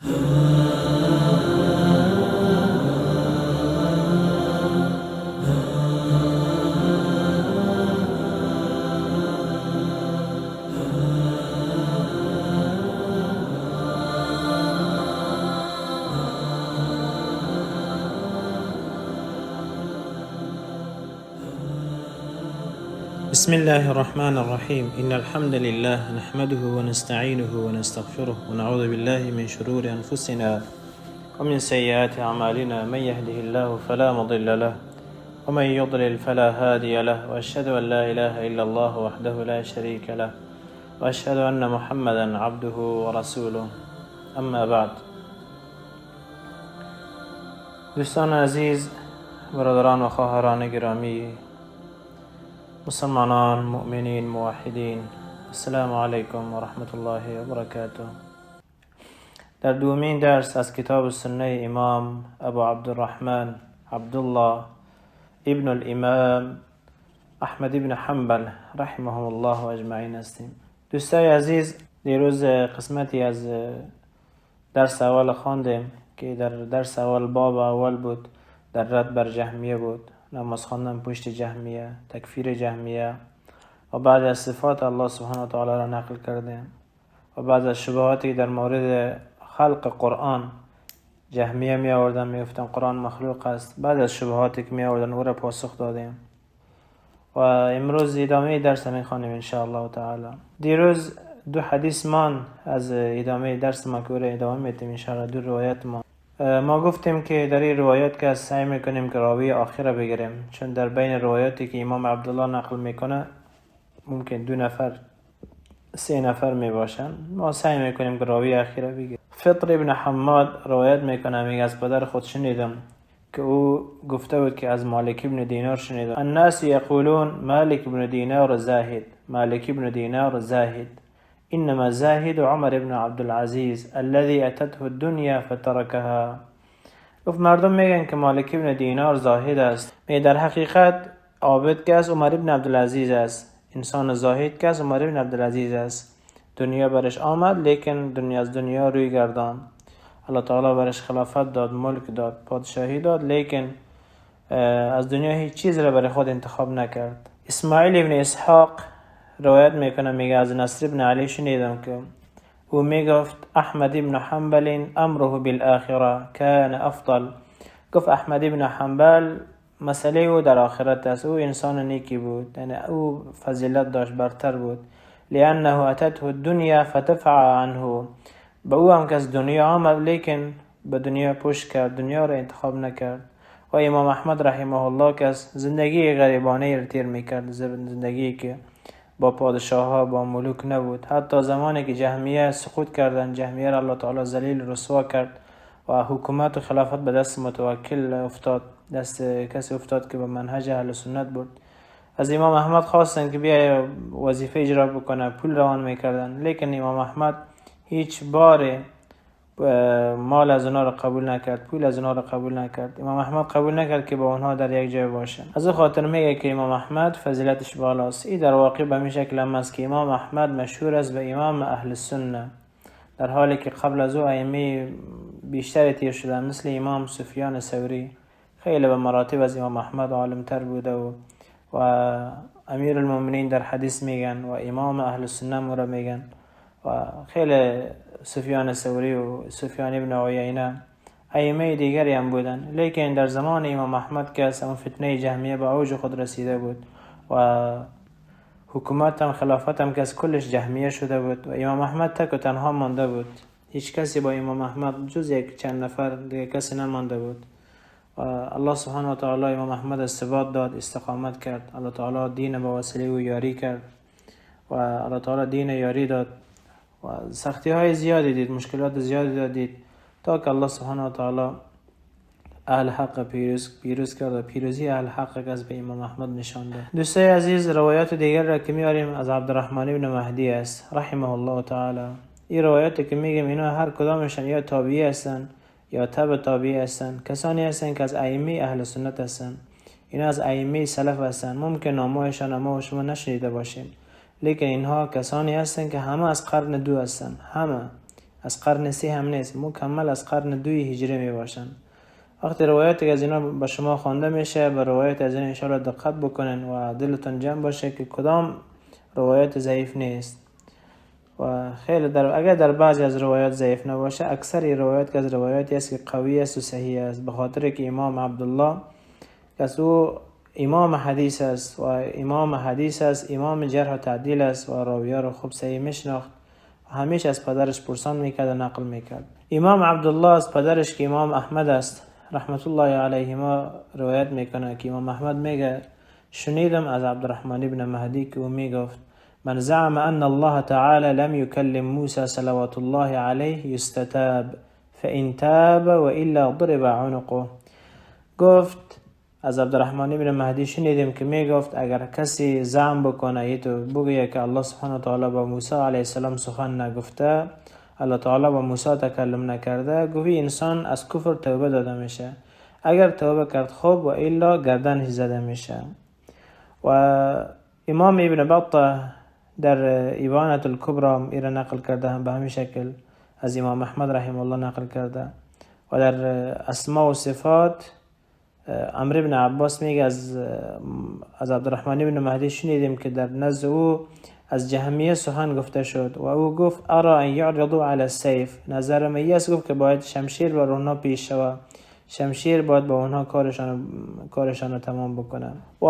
بسم الله الرحمن الرحيم. إن الحمد لله نحمده ونستعينه ونستغفره ونعوذ بالله من شرور أنفسنا ومن سيئات أعمالنا. من يهده الله فلا مضل له ومن يضلل فلا هادي له، وأشهد أن لا إله إلا الله وحده لا شريك له، وأشهد أن محمدا عبده ورسوله. أما بعد. دوستان عزیز، برادران و خواهران گرامی، مسلمانان، مؤمنین، موحدین، السلام علیکم و رحمت الله و برکاته. در دومین درس از کتاب سنه امام ابو عبدالرحمن عبدالله ابن الامام احمد ابن حنبل رحمهم الله اجمعین هستیم. دوستای عزیز، دیروز قسمتی از درس اول خواندیم که در درس اول باب اول بود، در رد بر جهمیه بود، نماز خواندن پشت جهمیه، تکفیر جهمیه و بعد از صفات الله سبحانه و تعالی را نقل کردیم و بعد از شبهاتی در مورد خلق قرآن جهمیه می آوردن، می گفتن قرآن مخلوق است. بعد از شبهاتی که می آوردن او را پاسخ دادیم و امروز ادامه درس می خوانیم ان شاء الله تعالی. دیروز دو حدیث مان از ادامه درس ما که او را ادامه میتیم ان شاء الله، دو روایت ما. ما گفتیم که در این روایات که سعی میکنیم که راوی آخر بگیریم، چون در بین روایاتی که امام عبدالله نقل میکنه ممکن دو نفر سه نفر میباشن. ما سعی میکنیم که راوی آخر بگیریم. فطر ابن حماد روایت میکنه، میگه از پدر خود شنیدم که او گفته بود که از مالک ابن دینار شنیدم. الناس یقولون مالک ابن دینار زاهد، مالک ابن دینار زاهد، إنما زاهد عمر بن عبدالعزیز الذي أتته الدنيا فتركها. گفت مردم میگن که مالک ابن دینار زاهد است، می در حقیقت عابد که است عمر ابن عبدالعزیز است، انسان زاهد که است عمر ابن عبدالعزیز است. دنیا برش آمد لیکن دنیا از دنیا روی گردان. الله تعالی برش خلافت داد، ملک داد، پادشاهی داد، لیکن از دنیا هیچ چیز را برای خود انتخاب نکرد. اسماعیل ابن اسحاق روایت میکنه، میگه از نصر ابن علی شنیدم که او میگفت احمد ابن حنبل امره بالآخرة کان افضل. گفت احمد ابن حنبل مسئله او در آخرت است، او انسان نیکی بود، یعنی او فضیلت داشت، برتر بود. لانه اتته الدنیا فتفع عنه. به او هم که از دنیا آمد لیکن به دنیا پشت کرد، دنیا را انتخاب نکرد. و امام احمد رحمه الله که از زندگی غریبانه را تیر میکرد، زندگی که با پادشاه ها با ملوک نبود. حتی زمانی که جهمیه سقوط کردن، جهمیه را الله تعالی ذلیل رسوا کرد و حکومت و خلافت به دست متوکل افتاد، دست کسی افتاد که به منهج اهل سنت بود. از امام احمد خواستن که بیای وظیفه اجرا بکنه، پول روان میکردن، لیکن امام احمد هیچ بار مال از اونها را قبول نکرد، پول از اونها را قبول نکرد. امام احمد قبول نکرد که با اونها در یک جای باشن. از او خاطر میگه که امام احمد فضیلتش بالاست. این در واقع به این شکل هم است که امام احمد مشهور است به امام اهل سنه، در حالی که قبل از او ائمه بیشتر تیر شدن، مثل امام سفیان ثوری خیلی به مراتب از امام احمد عالمتر بوده و امیر المؤمنین در حدیث میگن و امام اهل سنه را میگن و خیلی سفیان ثوری و سفیان ابن عیینه ائمه دیگری هم بودن. لیکن در زمان امام احمد که از اون فتنه جهمیه به اوج خود رسیده بود و حکومت هم خلافت هم که از کلش جهمیه شده بود و امام احمد تک و تنها مانده بود، هیچ کسی با امام احمد جز یک چند نفر دیگه کسی نمانده بود. و الله سبحانه و تعالی امام احمد ثبات داد، استقامت کرد، الله تعالی دین با وسیله او یاری کرد و الله تعالی دین یاری داد و سختی های زیادی دید، مشکلات زیادی دید تا که الله سبحانه و تعالی اهل حق پیروز کرد و پیروزی اهل حق از به امام احمد نشان داد. دوستای عزیز، روایات دیگر را که میاریم از عبدالرحمن ابن مهدی است رحمه الله تعالی. این روایات که میگیم اینا هر کدامشان یا تابعی هستند یا تبع تابعی هستند، کسانی هستند که از ائمه اهل سنت هستند، اینا از ائمه سلف هستند. ممکن نامهایشان ما و شما نشنیده باشیم، لیکن اینها کسانی هستند که همه از قرن دو هستند، همه از قرن 3 هم نیست، مکمل از قرن 2 هجری می باشن. وقتی روایت از اینا به شما خوانده میشه، به روایت از اینا انشاءالله دقت بکنن و دلتون جمع باشه که کدام روایت ضعیف نیست. و خیلی اگر در بعضی از روایات ضعیف نباشه، اکثر روایات که از روایاتی است که قوی است و صحیح است، به خاطر که امام عبدالله که او امام حدیث است و امام حدیث است، امام جرح و تعدیل است و راوی‌ها رو خوب صحیح میشناخت، همیشه از پدرش پرسان میکرد و نقل میکرد. امام عبدالله از پدرش که امام احمد است رحمت الله علیهما روایت میکنه که امام احمد میگه شنیدم از عبدالرحمن ابن مهدی که او میگفت من زعم ان الله تعالى لم يكلم موسى صلوات الله عليه يستتاب فإن تاب وإلا ضرب عنقه. گفت از عبدالرحمن ابن مهدی شنیدیم که میگفت اگر کسی زعم بکنه یه تو بگویه که الله سبحانه و تعالی با موسی علیه السلام سخن نگفته، الله تعالی با موسی تکلم نکرده، گویی انسان از کفر توبه داده میشه، اگر توبه کرد خوب و الا گردنش زده میشه. و امام ابن بطه در ابانة الکبری ایره نقل کرده، هم به همین شکل از امام احمد رحمه الله نقل کرده. و در اسماء و صفات عمرو بن عباس میگه از عبدالرحمن بن مهدی شنیدیم که در نزد او از جهمیه سخن گفته شد و او گفت ارا ان یعرضوا علی السیف، نظر من است گفت که باید شمشیر بر اونها پیش شود، شمشیر باید با اونها کارشان رو تمام بکنه. و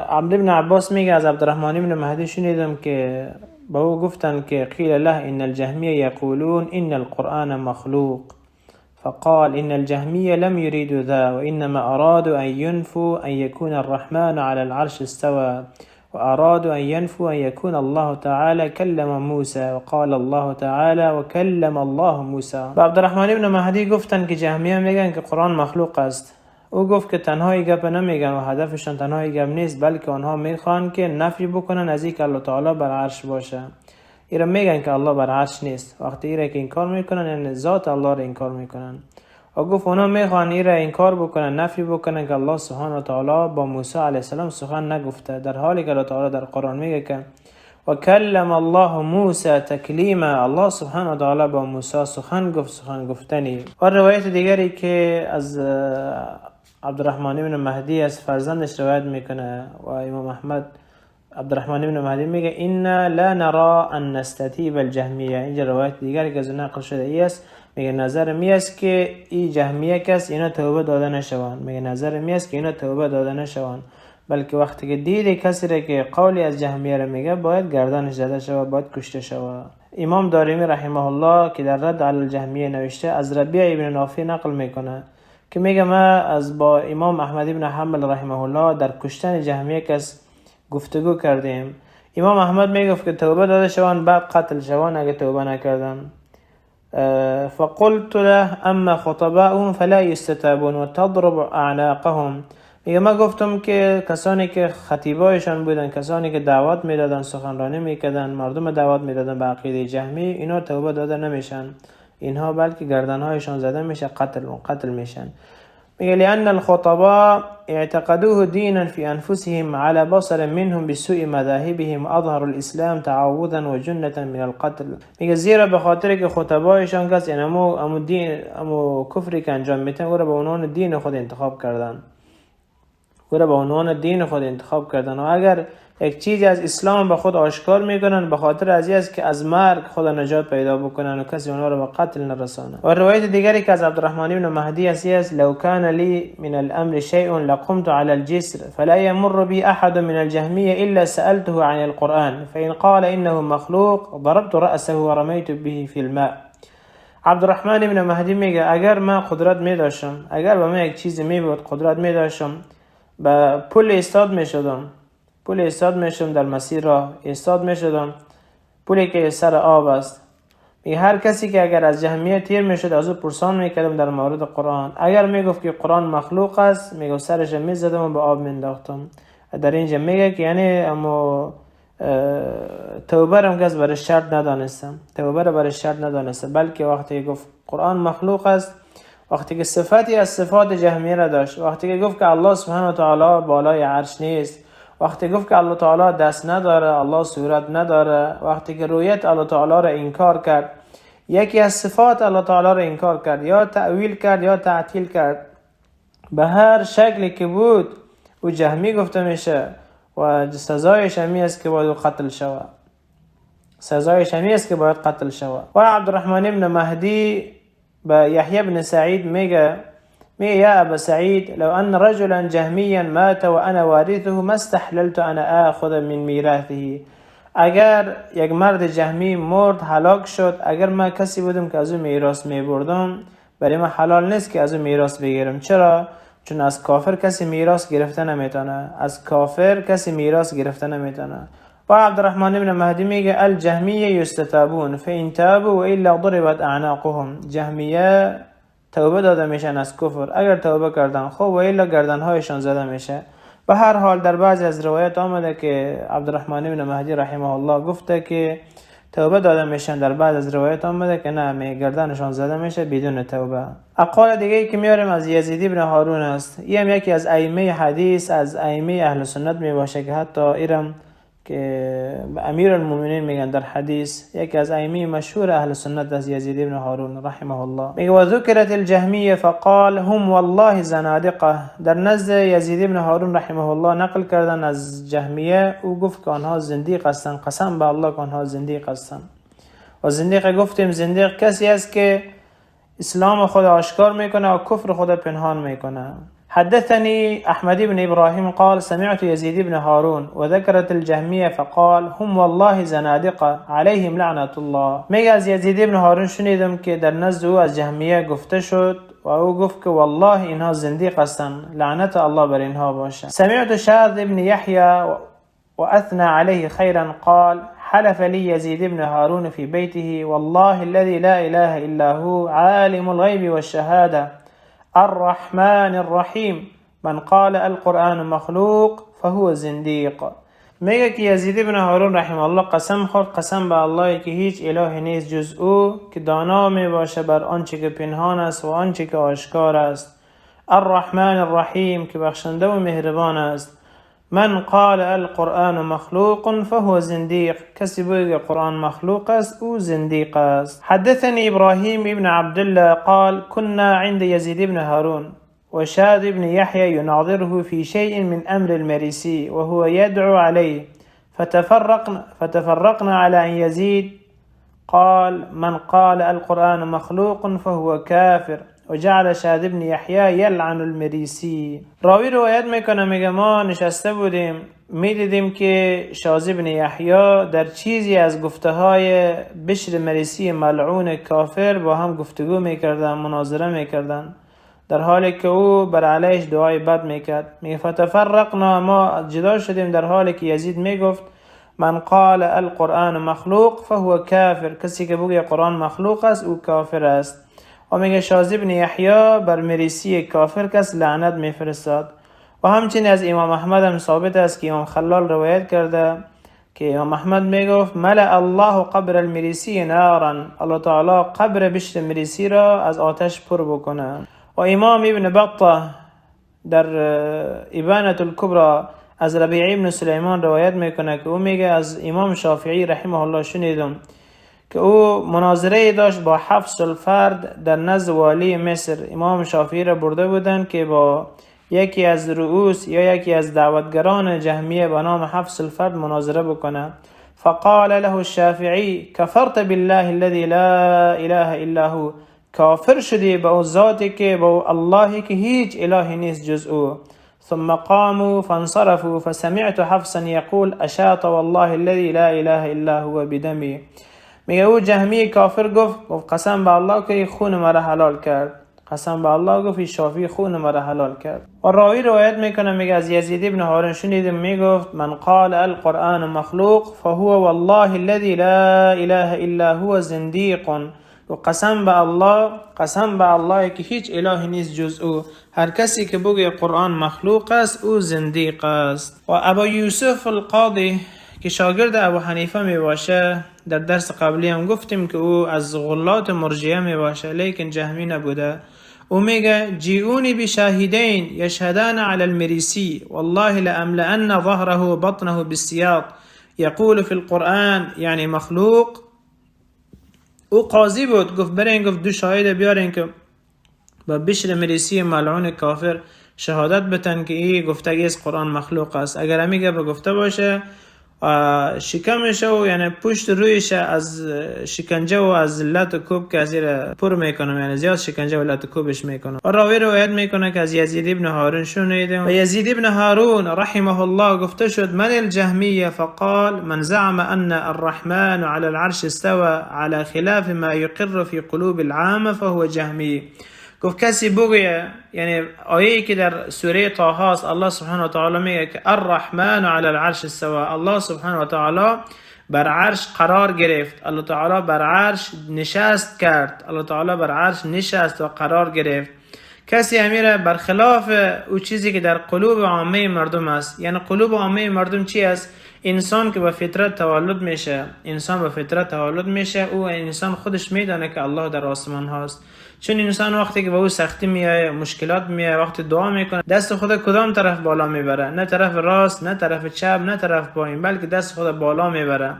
عمرو بن عباس میگه از عبدالرحمن بن مهدی شنیدم که به او گفتن که قیل له ان الجهمیه یقولون ان القرآن مخلوق، فقال إن الجهمية لم يريدوا ذا وإنما أرادوا أن ينفوا أن يكون الرحمن على العرش استوى وأرادوا أن ينفوا أن يكون الله تعالى كلم موسى وقال الله تعالى وكلم الله موسى. با عبدالرحمن ابن مهدی گفتن که جهمیه میگن که قرآن مخلوق است. او گفت که تنها ای گپ نمیگن و هدفشان تنها ای گپ نیست، بلکه آنها میخوان که نفی بکنن از اینکه الله تعالی بر عرش باشه. ایرا میگن که الله بر عرش نیست، وقتی ایرا که انکار میکنن یعنی ذات الله را انکار میکنن. و گفت اونا میخوان ایرا انکار بکنن، نفی بکنن که الله سبحانه و تعالی با موسی علیه السلام سخن نگفته، در حالی که الله تعالی در قرآن میگه که و کلم الله موسی تکلیما، الله سبحانه و تعالی با موسی سخن گفت، سخن گفتنی. و روایت دیگری که از عبدالرحمن بن مهدی از فرزندش روایت میکنه و امام احمد عبدالرحمن بن مهدی میگه إنا لا نرى أن نستتیب الجهمیه. اینجا روایت دیگری که از نقل شده ای است، میگه نظر می است که این جهمیه کس اینا توبه داده نشوند، میگه نظر می است که اینا توبه داده نشوند، بلکه وقتی که دید کسی را که قولی از جهمیه را میگه باید گردنش زده شود، باید کشته شود. امام دارمی رحمه الله که در رد علی الجهمیه نوشته از ربیع ابن نافع نقل میکنه که میگه ما از با امام احمد ابن حنبل رحمه الله در کشتن جهمیه کس گفتگو کردیم. امام احمد میگفت که توبه داده شوند بعد قتل شوند اگه توبه نکردن. فقلت له اما خطباؤهم فلا یستتابون و تضرب اعناقهم. میگه ما گفتم که کسانی که خطیبایشان بودن، کسانی که دعوت میدادن، سخنرانی میکردن، مردم دعوت میدادن به عقیده جهمی، اینا توبه داده نمیشن، اینها بلکه گردنهایشان زده میشه، قتل میشن. میگه لأن الخطباء اعتقدوه دينا في أنفسهم على بصر منهم بسوء مذاهبهم وأظهروا الإسلام تعوذا وجنة من القتل. میگه زیرا به خاطر که خطبایشان کس یعنی امو دین، امو کفری که انجام میتن او را به عنوان دین خود انتخاب کردن، او را به عنوان دین خود انتخاب کردن و اگر یک چیزی از اسلام به خود آشکار میکنن به خاطر از این است که از مرگ خود نجات پیدا بکنن و کسی اونها را به قتل نرسانه. و روایت دیگری که از عبدالرحمن بن مهدی است لو كان لي من الامر شيء لقمت على الجسر فلا يمر بي احد من الجهمية الا سألته عن القرآن فإن قال انه مخلوق ضربت رأسه ورميت به في الماء. عبدالرحمن بن مهدی میگه اگر من قدرت میداشتم، اگر به من یک چیزی میبود قدرت میداشتم، به پل ایستاد میشدم، پل ایستاد میشدم، در مسیر راه ایستاد میشدم، پلی که سر آب است. میگه هر کسی که اگر از جهمیه تیر میشد از او پرسان میکردم در مورد قرآن، اگر میگفت که قرآن مخلوق است میگه سرش میزدم و به آب مینداختم. در اینجا میگه که یعنی اما توبه را کس برای شرط ندانستم، توبه را برای شرط ندانستم، بلکه وقتی گفت قرآن مخلوق است، وقتی که صفتی از صفات جهمیه را داشت، وقتی که گفت که الله سبحانه و تعالی بالای عرش نیست، وقتی گفت که الله تعالی دست نداره، الله صورت نداره، وقتی که رویت الله تعالی را انکار کرد، یکی از صفات الله تعالی را انکار کرد، یا تأویل کرد یا تعطیل کرد، به هر شکلی که بود او جهمی گفته میشه و سزایش همی است که باید قتل شود. سزایش همی است که باید قتل شود. و عبدالرحمن ابن مهدی به یحیی بن سعید میگه يا أبا سعيد لو أن رجلا جهميا مات وأنا وارثه ما استحللت أن آخذ من میراثه. اگر یک مرد جهمی مرد، هلاک شد، اگر من کسی بودم که از او میراث میبردم، برای من حلال نیست که از او میراث بگیرم. چرا؟ چون از کافر کسی میراث گرفته نمیتونه. از کافر کسی میراث گرفته نمیتونه. و عبدالرحمن ابن مهدی میگه الجهمیه یستتابون فإن تابوا وإلا ضربت اعناقهم. جهمیه توبه داده میشن از کفر، اگر توبه کردن خب، و الا گردنهایشان زده میشه. به هر حال در بعضی از روایات آمده که عبدالرحمن ابن مهدی رحمه الله گفته که توبه داده میشن، در بعض از روایات آمده که نه، گردنشان زده میشه بدون توبه. اقوال دیگه ای که میاریم از یزید ابن هارون است. این هم یکی از ائمه حدیث، از ائمه اهل سنت میباشه که حتی ایرم که امیر المؤمنین میگن در حدیث، یکی از ائمه مشهور اهل سنت است یزید ابن هارون رحمه الله. میگه و ذکرت الجهمیه فقال هم والله زنادقه. در نزد یزید ابن هارون رحمه الله نقل کردن از جهمیه، او گفت که آنها زندیق هستند، قسم به الله که آنها زندیق هستند. و زندیق گفتیم زندیق کسی است که اسلام خود آشکار میکنه و کفر خود پنهان میکنه. حدثني أحمد بن إبراهيم قال سمعت يزيد بن هارون وذكرت الجهمية فقال هم والله زنادقة عليهم لعنة الله. میگه از یزید بن هارون شنیدم که در نزد او از جهمیه گفته شد و او گفت که والله اینها زندیق هستند، لعنت الله بر اینها باشه. سمعت شاذ بن يحيى وأثنى عليه خيرا قال حلف لي يزيد بن هارون في بيته والله الذي لا إله إلا هو عالم الغيب والشهادة الرحمن الرحیم من قال القرآن مخلوق فهو زندیق. میگه که یزید بن هارون رحمه الله قسم خورد، قسم به الله که هیچ الهی نیست جز او که دانا می باشه بر آنچه که پنهان است و آنچه که آشکار است، الرحمن الرحیم که بخشنده و مهربان است. من قال القرآن مخلوق فهو زندیق، کسی بگه قرآن مخلوق است او زندیق است. حدثني ابراهيم ابن عبد الله قال كنا عند يزيد بن هارون وشاذ بن يحيى يناظره في شيء من أمر المريسي وهو يدعو عليه فتفرقنا على أن يزيد قال من قال القرآن مخلوق فهو كافر وجعل شاذ بن يحيى يلعن المريسي. راوی روایت میکنه، میگه ما نشسته بودیم میدیدیم که شاذ بن یحیی در چیزی از گفته های بشر مریسی ملعون کافر با هم گفتگو میکردن، مناظره میکردن، در حالی که او بر علیش دعای بد میکرد. میگه فتفرقنا، ما جدا شدیم در حالی که یزید میگفت من قال القرآن مخلوق فهو کافر، کسی که بگه قرآن مخلوق است او کافر است. و میگه شاذ بن یحیی بر مریسی کافر کس لعنت میفرستاد. و همچنین از امام احمد هم ثابت است که امام خلال روایت کرده که امام احمد میگفت ملأ الله قبر المریسی نارا، الله تعالی قبر بشر مریسی را از آتش پر بکنه. و امام ابن بطه در ابانة الکبرى از ربیع ابن سلیمان روایت میکنه که او میگه از امام شافعی رحمه الله شنیدم که او مناظره داشت با حفص الفرد در نزد والی مصر. امام شافعی را برده بودند که با یکی از رؤوس یا یکی از دعوتگران جهمیه به نام حفص الفرد مناظره بکنه. فقال له الشافعی کفرت بالله الذي لا اله الا هو، کافر شدی به او ذاتی که به او اللهی که هیچ الهی نیست جز او. ثم قاموا فانصرفوا فسمعت حفصا يقول اشاط والله الذي لا اله الا هو بدمی. میگه او جهمی کافر گفت قسم به الله که خون مرا حلال کرد، قسم به الله گفت شافعی خون مرا حلال کرد. و راوی روایت میکنه، میگه از یزید ابن هارون شنیدم میگفت من قال القرآن مخلوق فهو والله الذي لا اله الا هو زندیق. و قسم به الله، قسم به الله که هیچ الهی نیست جز او، هر کسی که بگه قرآن مخلوق است او زندیق است. و ابا یوسف القاضی که شاگرد ابو حنیفه می باشه، در درس قبلی هم گفتیم که او از غلات مرجئه می باشه لیکن جهمی نبوده. او میگه جیئونی بشاهدین یشهدان علی المریسی والله لاملأن ظهره و بطنه بالسیاط یقول فی القرآن یعنی مخلوق. او قاضی بود، گفت برین، گفت دو شاهد بیارین که با بشر مریسی ملعون کافر شهادت بتن که ای گفتگی از قرآن مخلوق است. اگر همی گپ گفته باشه شکمش و یعنی پشت رویش از شکنجه و از ذلت و کوب که از پر میکنم، یعنی زیاد شکنجه و لت و کوبش میکنم. و راوی روایت میکنه که از یزید ابن هارون شنیدم و یزید ابن هارون رحمه الله گفته شد من الجهمیه فقال من زعم ان الرحمن على العرش استوى على خلاف ما يقر في قلوب العامه فهو جهمی. گفت کسی بگویه، یعنی آیه‌ای که در سوره طه است، الله سبحانه و تعالی میگه که الرحمن علی العرش استوى، الله سبحانه و تعالی بر عرش قرار گرفت، الله تعالی بر عرش نشست کرد، الله تعالی بر عرش نشست و قرار گرفت. کسی امیره برخلاف او چیزی که در قلوب عامه مردم است، یعنی قلوب عامه مردم چی است؟ انسان که با فطرت تولد میشه، انسان با فطرت تولد میشه، او انسان خودش میدانه که الله در آسمان هاست. چون انسان وقتی که به او سختی میایه، مشکلات میایه، وقتی دعا میکنه دست خود کدام طرف بالا میبره؟ نه طرف راست، نه طرف چپ، نه طرف پایین، بلکه دست خود بالا میبره.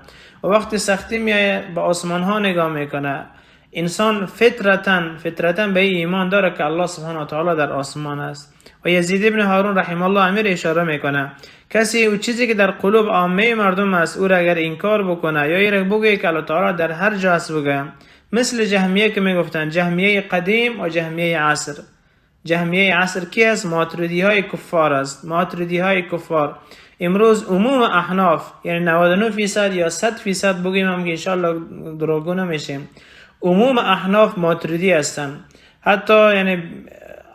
و وقتی سختی میایه به آسمان ها نگاه میکنه. انسان فطرتاً به ایمان داره که الله سبحانه و تعالی در آسمان است. و یزید ابن هارون رحمه الله امیر اشاره میکنه کسی او چیزی که در قلوب عامه مردم است او را اگر انکار بکنه یا ایره بگه که الله تعالی در هر جا است بگه، مثل جهمیه که میگفتن، جهمیه قدیم و جهمیه عصر. جهمیه عصر کی است؟ ماتریدی های کفار است. ماتریدی های کفار امروز عموم احناف، یعنی 99% یا 100% بگیم هم که انشالله دروغگو نمیشیم، عموم احناف ماتریدی هستند. حتی یعنی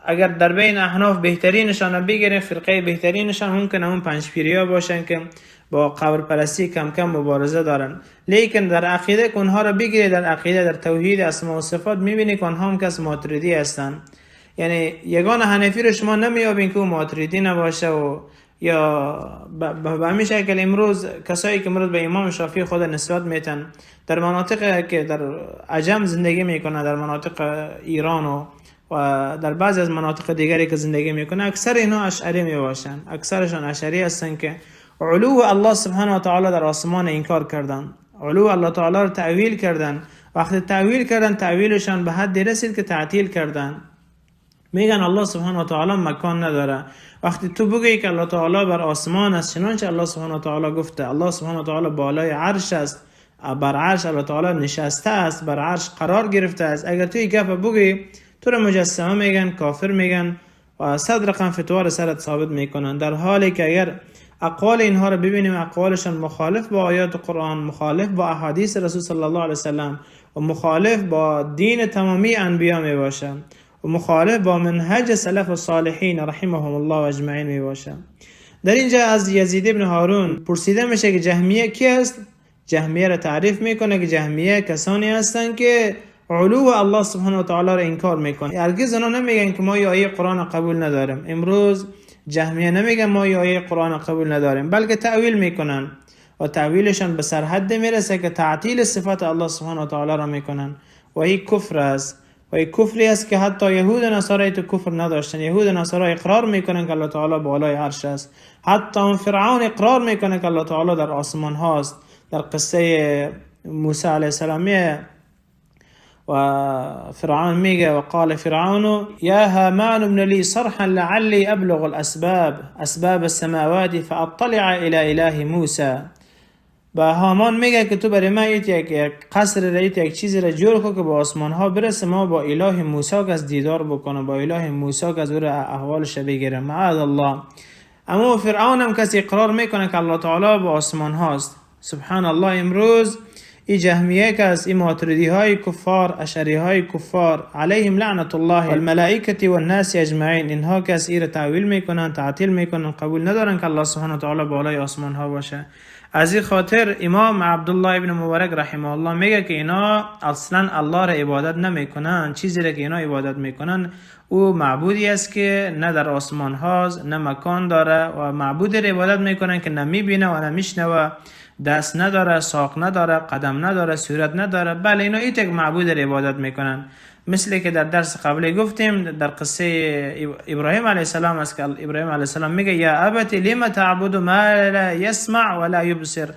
اگر در بین احناف بهترینشان بگیریم، فرقه بهترینشان ممکن همون پنج پیریا باشن که با قبر پرستی کم کم مبارزه دارن، لیکن در عقیده که اونها را بگیری، در عقیده در توحید اسماء و صفات میبینی که آنها هم کس ماتریدی هستن. یعنی یگان حنفی رو شما نمیابین که او ماتریدی نباشه و یا به همین شکل امروز کسایی که امروز به امام شافعی خود نسبت میتن در مناطق که در عجم زندگی میکنه، در مناطق ایران و در بعضی از مناطق دیگری که زندگی میکنه، اکثر اینا اشعری میباشن، اکثرشان اشعری هستن که علو الله سبحانه و تعالی در آسمان انکار کردن، علو الله تعالی رو تأویل کردن. وقتی تأویل کردن، تأویلشان به حد رسید که تعطیل کردن، میگن الله سبحانه و تعالی مکان نداره. وقتی تو بگی که الله تعالی بر آسمان است، چنانچه الله سبحانه و تعالی گفته الله سبحانه و تعالی بالای عرش است، بر عرش الله تعالی نشسته است، بر عرش قرار گرفته است، اگر تو این گپ بگی تو رو مجسمه میگن، کافر میگن و صد رقم فتوا رو سرت ثابت میکنن. در حالی که اگر اقوال اینها رو ببینیم، اقوالشان مخالف با آیات قرآن، مخالف با احادیث رسول صلی الله علیه وسلم و مخالف با دین تمامی انبیا میباشه و مخالف با منهج سلف الصالحین رحمهم الله اجمعین میباشه. در اینجا از یزید ابن هارون پرسیده میشه که جهمیه کی است؟ جهمیه را تعریف میکنه که جهمیه کسانی هستند که علو الله سبحانه و تعالی را انکار میکنه. هرگز اونا نمیگن که ما آیه قرآن قبول نداریم. امروز جهمیه نمیگن ما آیه قرآن قبول نداریم، بلکه تأویل میکنن و تأویلشان به سرحد میرسه که تعطیل صفات الله سبحانه و تعالی را میکنن و این کفر است. و این کفری است که حتی یهود و نصارا تو کفر نداشتن. یهود و نصارا اقرار میکنن که الله تعالی بالای عرش است. حتی اون فرعون اقرار میکنه که الله تعالی در آسمان هاست. در قصه موسی علیه السلام و فرعون میگه و قال فرعون یا هامان ابن لی صرحا لعلی ابلغ الاسباب اسباب السماوات فاطلع الى اله موسی. با هامان میگه که تو برای من یک قصر را، یک چیزی را جور کن که با آسمان ها برسه، ما با اله موسی که از دیدار بکنم، با اله موسی که از او را احوالش بگیرم. معاذ الله. اما فرعون هم کسی اقرار میکنه که الله تعالی با آسمان هاست. سبحان الله. امروز ای جهمیه که از این ماتریدی های کفار، اشعری های کفار، علیهم لعنت الله والملائکه والناس اجمعین، اینها که از ای را تأویل میکنن، تعطیل میکنن، قبول ندارن که الله سبحانه و تعالی بالای آسمان ها باشه. از این خاطر امام عبدالله ابن مبارک رحمه الله میگه که اینا اصلا الله را عبادت نمیکنن. چیزی را که اینا عبادت میکنن او معبودی است که نه در آسمان هاست، نه مکان داره، و معبود را عبادت میکنن که نه میبینه و نه میشنوه، دست نداره، ساق نداره، قدم نداره، صورت نداره. بله اینا ایت یک معبود را عبادت میکنن. مثل که در درس قبلی گفتیم در قصه ابراهیم علیه السلام است که ابراهیم علیه السلام میگه یا ابت لم تعبد ما لا يسمع ولا يبصر.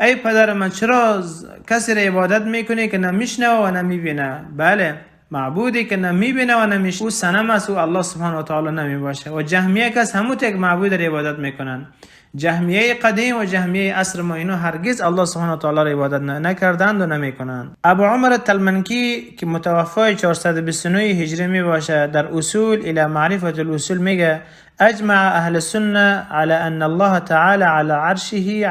ای پدر من، چرا کسی را عبادت میکنی که نمیشنوه و نمیبینه؟ بله، معبودی که نمیبینه و نمیشنوه او صنم است، او الله سبحانه و تعالی نمیباشه. و جهمیه کس همون یک معبود را عبادت میکنن. جهمیه قدیم و جهمیه عصر ما اینا هرگز الله سبحانه و تعالی را عبادت نکردند و نمیکنند. ابو عمر تلمنکی که متوفای 429 هجری می باشه، در اصول الی معرفت الاصول میگه: اجمع اهل السنة على ان الله تعالى على عرشه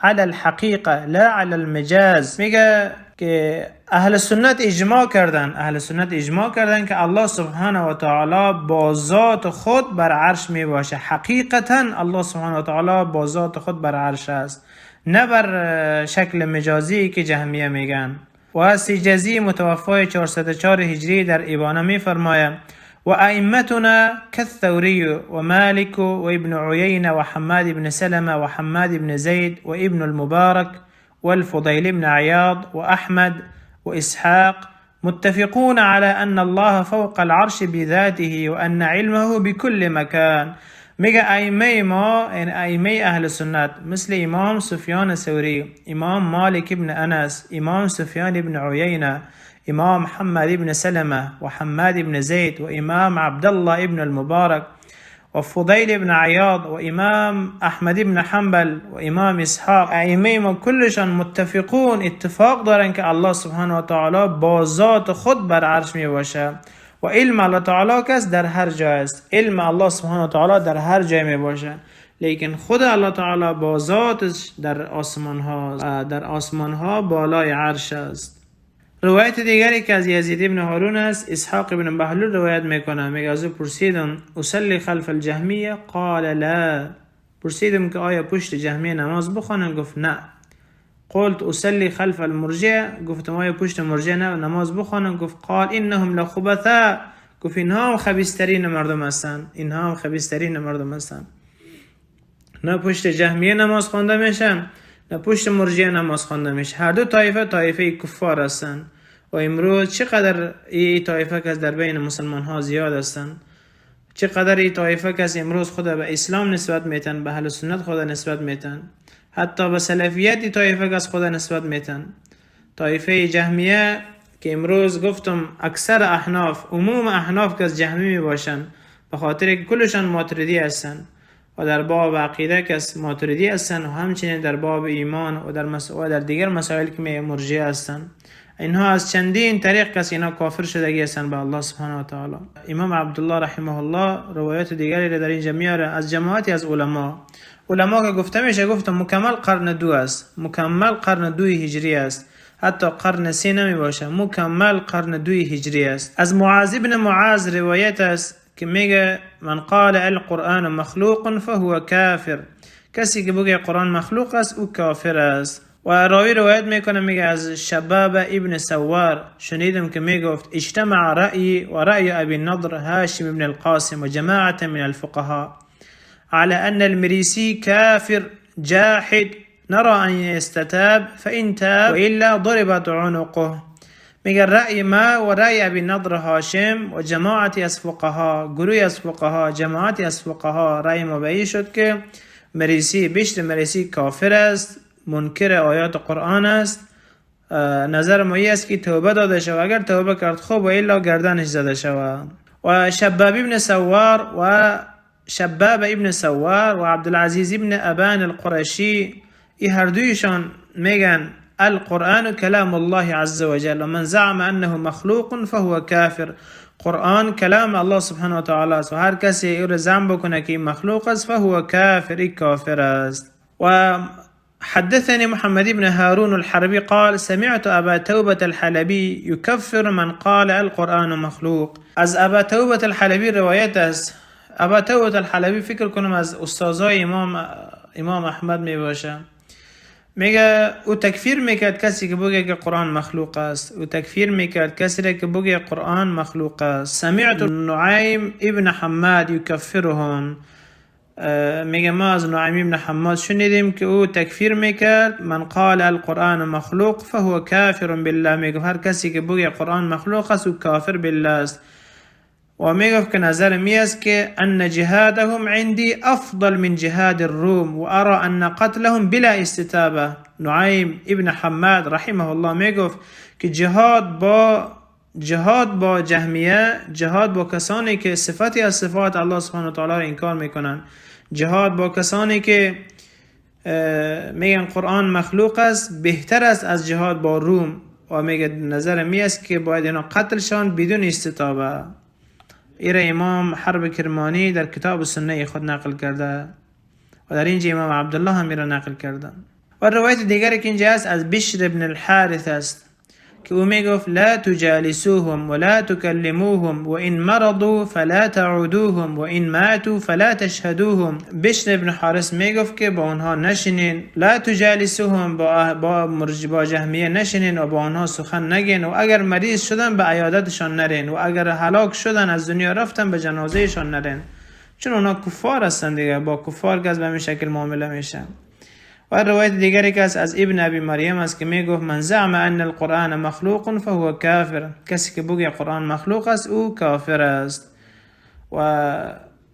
على الحقیقه لا على المجاز. میگه که اهل سنت اجماع کردن، اهل سنت اجماع کردن که الله سبحانه و تعالی با ذات خود بر عرش می باشه. حقیقتا الله سبحانه و تعالی با ذات خود بر عرش است، نه بر شکل مجازی که جهمیه میگن. و سیجزی متوفای 404 هجری در ابانه می فرماید: وأئمتنا كالثوري ومالك وابن عيينة وحماد بن سلمة وحماد بن زيد وابن المبارك والفضيل بن عياض وأحمد وإسحاق متفقون على أن الله فوق العرش بذاته وأن علمه بكل مكان. میگه ائمه ما، این ائمه اهل سنت، مثل امام سفیان ثوری، امام مالک ابن انس، امام سفیان ابن عیینه، امام محمد ابن سلمه و حماد ابن زید و امام عبدالله ابن المبارک و فضیل ابن عیاض و امام احمد ابن حنبل و امام اسحاق، ائمه ما کلشان متفقون، اتفاق دارن که الله سبحانه و تعالی با ذات خود بر عرش می باشه و علم الله تعالی کس در هر جای است. علم الله سبحانه و تعالی در هر جای می باشه، لیکن خود الله تعالی با ذاتش در آسمان ها، در آسمان ها بالای عرش است. روایت دیگری که از یزید ابن هارون است، اسحاق ابن بهلول روایت میکنه، میگه از او پرسیدم: اصلي خلف الجهمیه؟ قال لا. پرسیدم که آیا پشت جهمیه نماز بخوانم؟ گفت نه. قلت اصلي خلف المرجئه؟ گفتم آیا پشت مرجئه نه نماز بخوانم؟ گفت قال انهم لخبثاء. گفت اینها هم خبیثترین مردم هستند، اینها هم خبیثترین مردم هستند. نه پشت جهمیه نماز خوانده میشن، نه پشت مرجئه نماز خوانده میشه. هر دو طایفه طایفه کفار هستند. و امروز چقدر این طایفه که در بین مسلمان ها زیاد هستند، چقدر این طایفه که امروز خود به اسلام نسبت میتن، به اهل سنت خود نسبت میتن، حتی به سلفیت این طایفه که از خود نسبت میتن. طایفه جهمیه که امروز گفتم اکثر احناف، عموم احناف که از جهمی می باشن، به خاطر که کلشان ماتریدی هستن و در باب عقیده کس ماتریدی هستن و همچنین در باب ایمان و در دیگر مسائل که مرجئه هستن. اینها از چندین طریق کس اینا کافر شدگی هستن به الله سبحانه و تعالی. امام عبدالله رحمه الله روایت دیگری را در اینجا میاره از جماعتی از علما. علما که گفته میشه، گفتم مکمل قرن دو است، مکمل قرن دوی هجری است، حتی قرن سه نمی باشه، مکمل قرن دوی هجری است. از معاذ بن معاذ روایت است که میگه: من قال القرآن مخلوق فهو کافر. کسی که بگه قرآن مخلوق است، او کافر است. و راوی روایت میکنه، میگه از شباب ابن سوار شنیدم که میگفت: اجتمع رأیی و رأی ابی النضر هاشم بن القاسم وجماعة من الفقهاء على أن المريسي كافر جاحد، نرى أن يستتاب، فإن تاب وإلا ضربت عنقه. میگه رأی ما و رأی ابی نضر هاشم و جماعتی از فقها، گروهی از فقها، جماعتی از فقها، رأی ما به شد که مریسی، بشر مریسی کافر است، منکر آیات قرآن است. نظر ما است که توبه داده شود، اگر توبه کرد خوب و الا گردنش زده شود. و شباب ابن سوار و شباب ابن سوار و عبدالعزیز ابن ابان القرشی، ای هر دویشان میگن: القرآن كلام الله عز وجل ومن زعم أنه مخلوق فهو كافر. قرآن کلام الله سبحانه و تعالی است و هر کسی او را زعم بکنه که مخلوق است، فهو کافر، ای کافر است. و حدثني محمد بن هارون الحربي قال سمعت أبا توبة الحلبي يكفر من قال القرآن مخلوق. از ابا توبة الحلبی روایت است. ابا توبة الحلبی فکر کنم از استادای امام احمد می باشه. میگه او تکفیر میکرد کسی که بگه که قرآن مخلوق است. او تکفیر میکرد کسی که بگه قرآن مخلوق است. سمعت نعیم ابن حماد یکفرهم. میگه ما از نعیم ابن حماد شنیدیم که او تکفیر میکرد من قال القرآن مخلوق فهو کافر بالله. میگه هر کسی که بگه قرآن مخلوق است، او کافر بالله است. و میگفت که نظر می است که ان جهادهم عندي افضل من جهاد الروم و ارى ان قتلهم بلا استتابه. نعیم ابن حماد رحمه الله میگفت که جهاد با جهمیه، جهاد با کسانی که صفتی از صفات الله سبحانه و تعالی را انکار میکنن، جهاد با کسانی که میگن قرآن مخلوق است، بهتر است از جهاد با روم. و میگه نظر می است که باید اینا قتل شان بدون استتابه. ایره امام حرب کرمانی در کتاب سنه خود نقل کرده و در اینجا امام عبدالله هم ایره نقل کرده. و روایت دیگری که اینجا است از بشر ابن الحارث است که او میگفت لا تجالسوهم ولا تكلموهم وإن مرضوا فلا تعودوهم وإن ماتوا فلا تشهدوهم. بشر ابن حارث میگفت که با آنها نشینین، لا تجالسوهم، با جهمیه نشینین و با آنها سخن نگین، و اگر مریض شدن به عیادتشان نرین، و اگر هلاک شدن از دنیا رفتن به جنازهشان نرین، چون آنها کفار هستن دیگه، با کفار که به همین شکل معامله میشن. و روایت دیگری که از ابن ابی مریم است که میگفت من زعم ان القرآن مخلوق فهو کافر، کسی که بگه قرآن مخلوق است او کافر است. و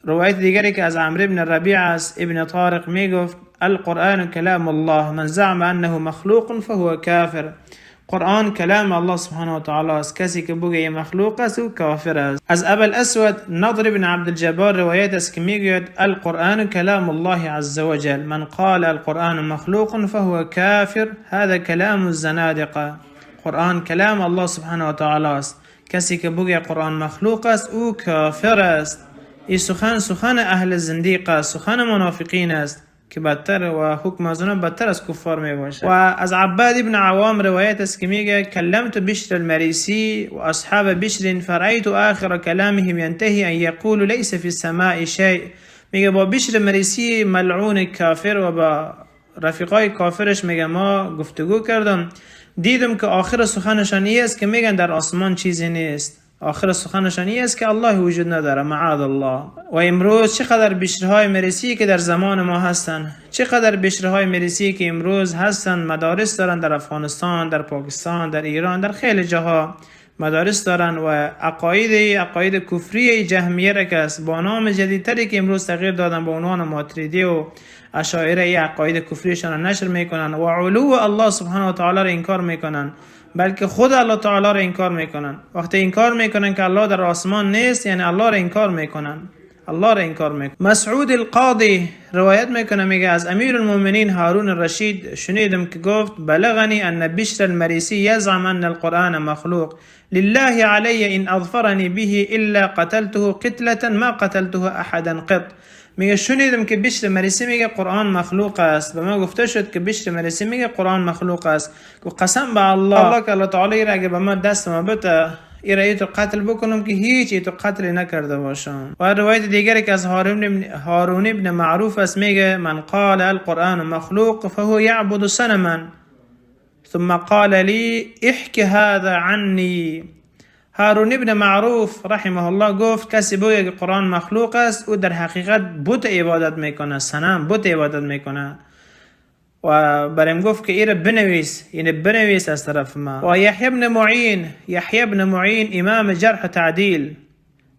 روایت دیگری که از عمرو بن ربیع است، ابن طارق میگفت القرآن کلام الله من زعم انه مخلوق فهو کافر. قرآن کلام الله سبحانه و تعالی است، کسی که بگه مخلوق است او کافر است. از ابا الاسود نضر بن عبد الجبار روایت است که میگوید القرآن کلام الله عز وجل من قال القرآن مخلوق فهو کافر هذا کلام الزنادقه. قرآن کلام الله سبحانه و تعالی است، کسی که بگه قرآن مخلوق است او کافر است. این سخن سخن اهل زندیق است، سخن منافقین است که بدتر و حکم از آنها بدتر از کفار می باشد. و از عباد ابن عوام روایت است که میگه کلمت بشر المریسی و اصحاب بشر فرأیت آخر کلامهم ینتهی ان یقول لیس فی السماء شیء. میگه با بشر مریسی ملعون کافر و با رفیقای کافرش میگه ما گفتگو کردم، دیدم که آخر سخنشان این است که میگن در آسمان چیزی نیست، آخر سخنشان این است که الله وجود نداره، معاذ الله. و امروز چقدر بشرهای مریسی که در زمان ما هستن، چقدر بشرهای مریسی که امروز هستن، مدارس دارن در افغانستان، در پاکستان، در ایران، در خیلی جاها مدارس دارن و عقاید کفری جهمیه را که است با نام جدیدتری که امروز تغییر دادن به عنوان ماتریدی و اشاعره، ای عقاید کفریشان را نشر میکنن و علو الله سبحانه و تعالی را انکار میکنن، بلکه خود الله تعالی را انکار میکنن. وقتی انکار میکنن که الله در آسمان نیست، یعنی الله را انکار میکنن، الله را انکار میکنن. مسعود القاضی روایت میکنه، میگه از امیر المؤمنین هارون الرشید شنیدم که گفت بلغنی ان بشر المریسی یزعم ان القرآن مخلوق لله علی ان اظفرنی به الا قتلته قتلة ما قتلته احدا قط. میگه شنیدم که بشر مریسی میگه قرآن مخلوق است، به ما گفته شد که بشر مریسی میگه قرآن مخلوق است. که قسم به الله که الله تعالی را اگه به من دست ما بده ایره تو قتل بکنم که هیچ ای تو قتل نکرده باشم. و روایت دیگری که از هارون ابن معروف است میگه من قال القرآن مخلوق فهو یعبد صنما ثم قال لی احک هذا عنی. هارون ابن معروف رحمه الله گفت کسی بگه که قرآن مخلوق است او در حقیقت بت عبادت میکنه، صنم بت عبادت میکنه. و برام گفت که ایره بنویس، یعنی بنویس از طرف ما. و یحیی بن معین، یحیی بن معین امام جرح و تعدیل،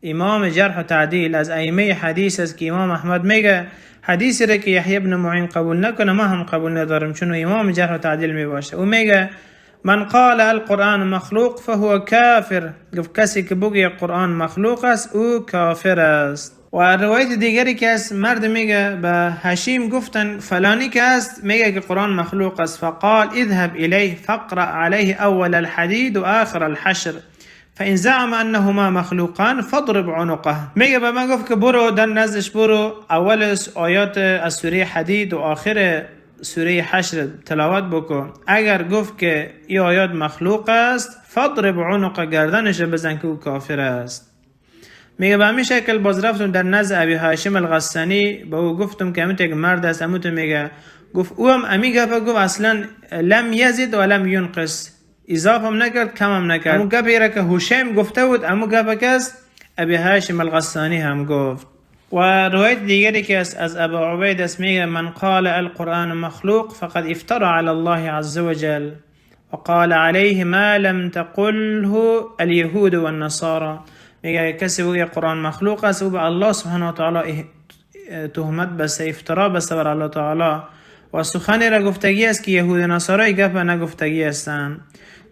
امام جرح و تعدیل از ائمه حدیث است که امام احمد میگه حدیثی را که یحیی بن معین قبول نکنه ما هم قبول ندارم، چون امام جرح و تعدیل میباشه. او میگه من قال القرآن مخلوق فهو کافر، گفت کسی که بگه قرآن مخلوق است او کافر است. و روایت دیگری که است مرد میگه به هشیم گفتن فلانی که است میگه که قرآن مخلوق است، فقال اذهب الیه فاقرأ علیه اول الحدید و آخر الحشر فإن زعم انهما مخلوقان فاضرب عنقه. میگه به من گفت که برو در نزدش، برو اول آیات از سوره حدید و آخر سوره حشر تلاوت بکن، اگر گفت که این آیات مخلوق است فاضرب عنقه، گردنش بزن که او کافر است. میگه به همین شکل باز رفتم در نزد ابی هاشم الغسانی، به او گفتم که همین یک مرد است، همون تو میگه، گفت او هم امی گفت، گفت اصلا لم یزید و لم ینقص، اضافه هم نکرد کم هم نکرد، همون گپی را که هشیم گفته بود همون گپ که است ابی هاشم الغسانی هم گفت. و روایت دیگری که از ابا عبید است میگه من قال القرآن مخلوق فقد افترى على الله عز وجل وقال عليه ما لم تقله اليهود والنصارى. میگه اگه کسی بگه قرآن مخلوق است، او به الله سبحانه و تعالی تهمت بسته، افترا بسته بر الله تعالی و سخنی را گفتگی است که یهود و نصارا گپ نگفتگی هستند.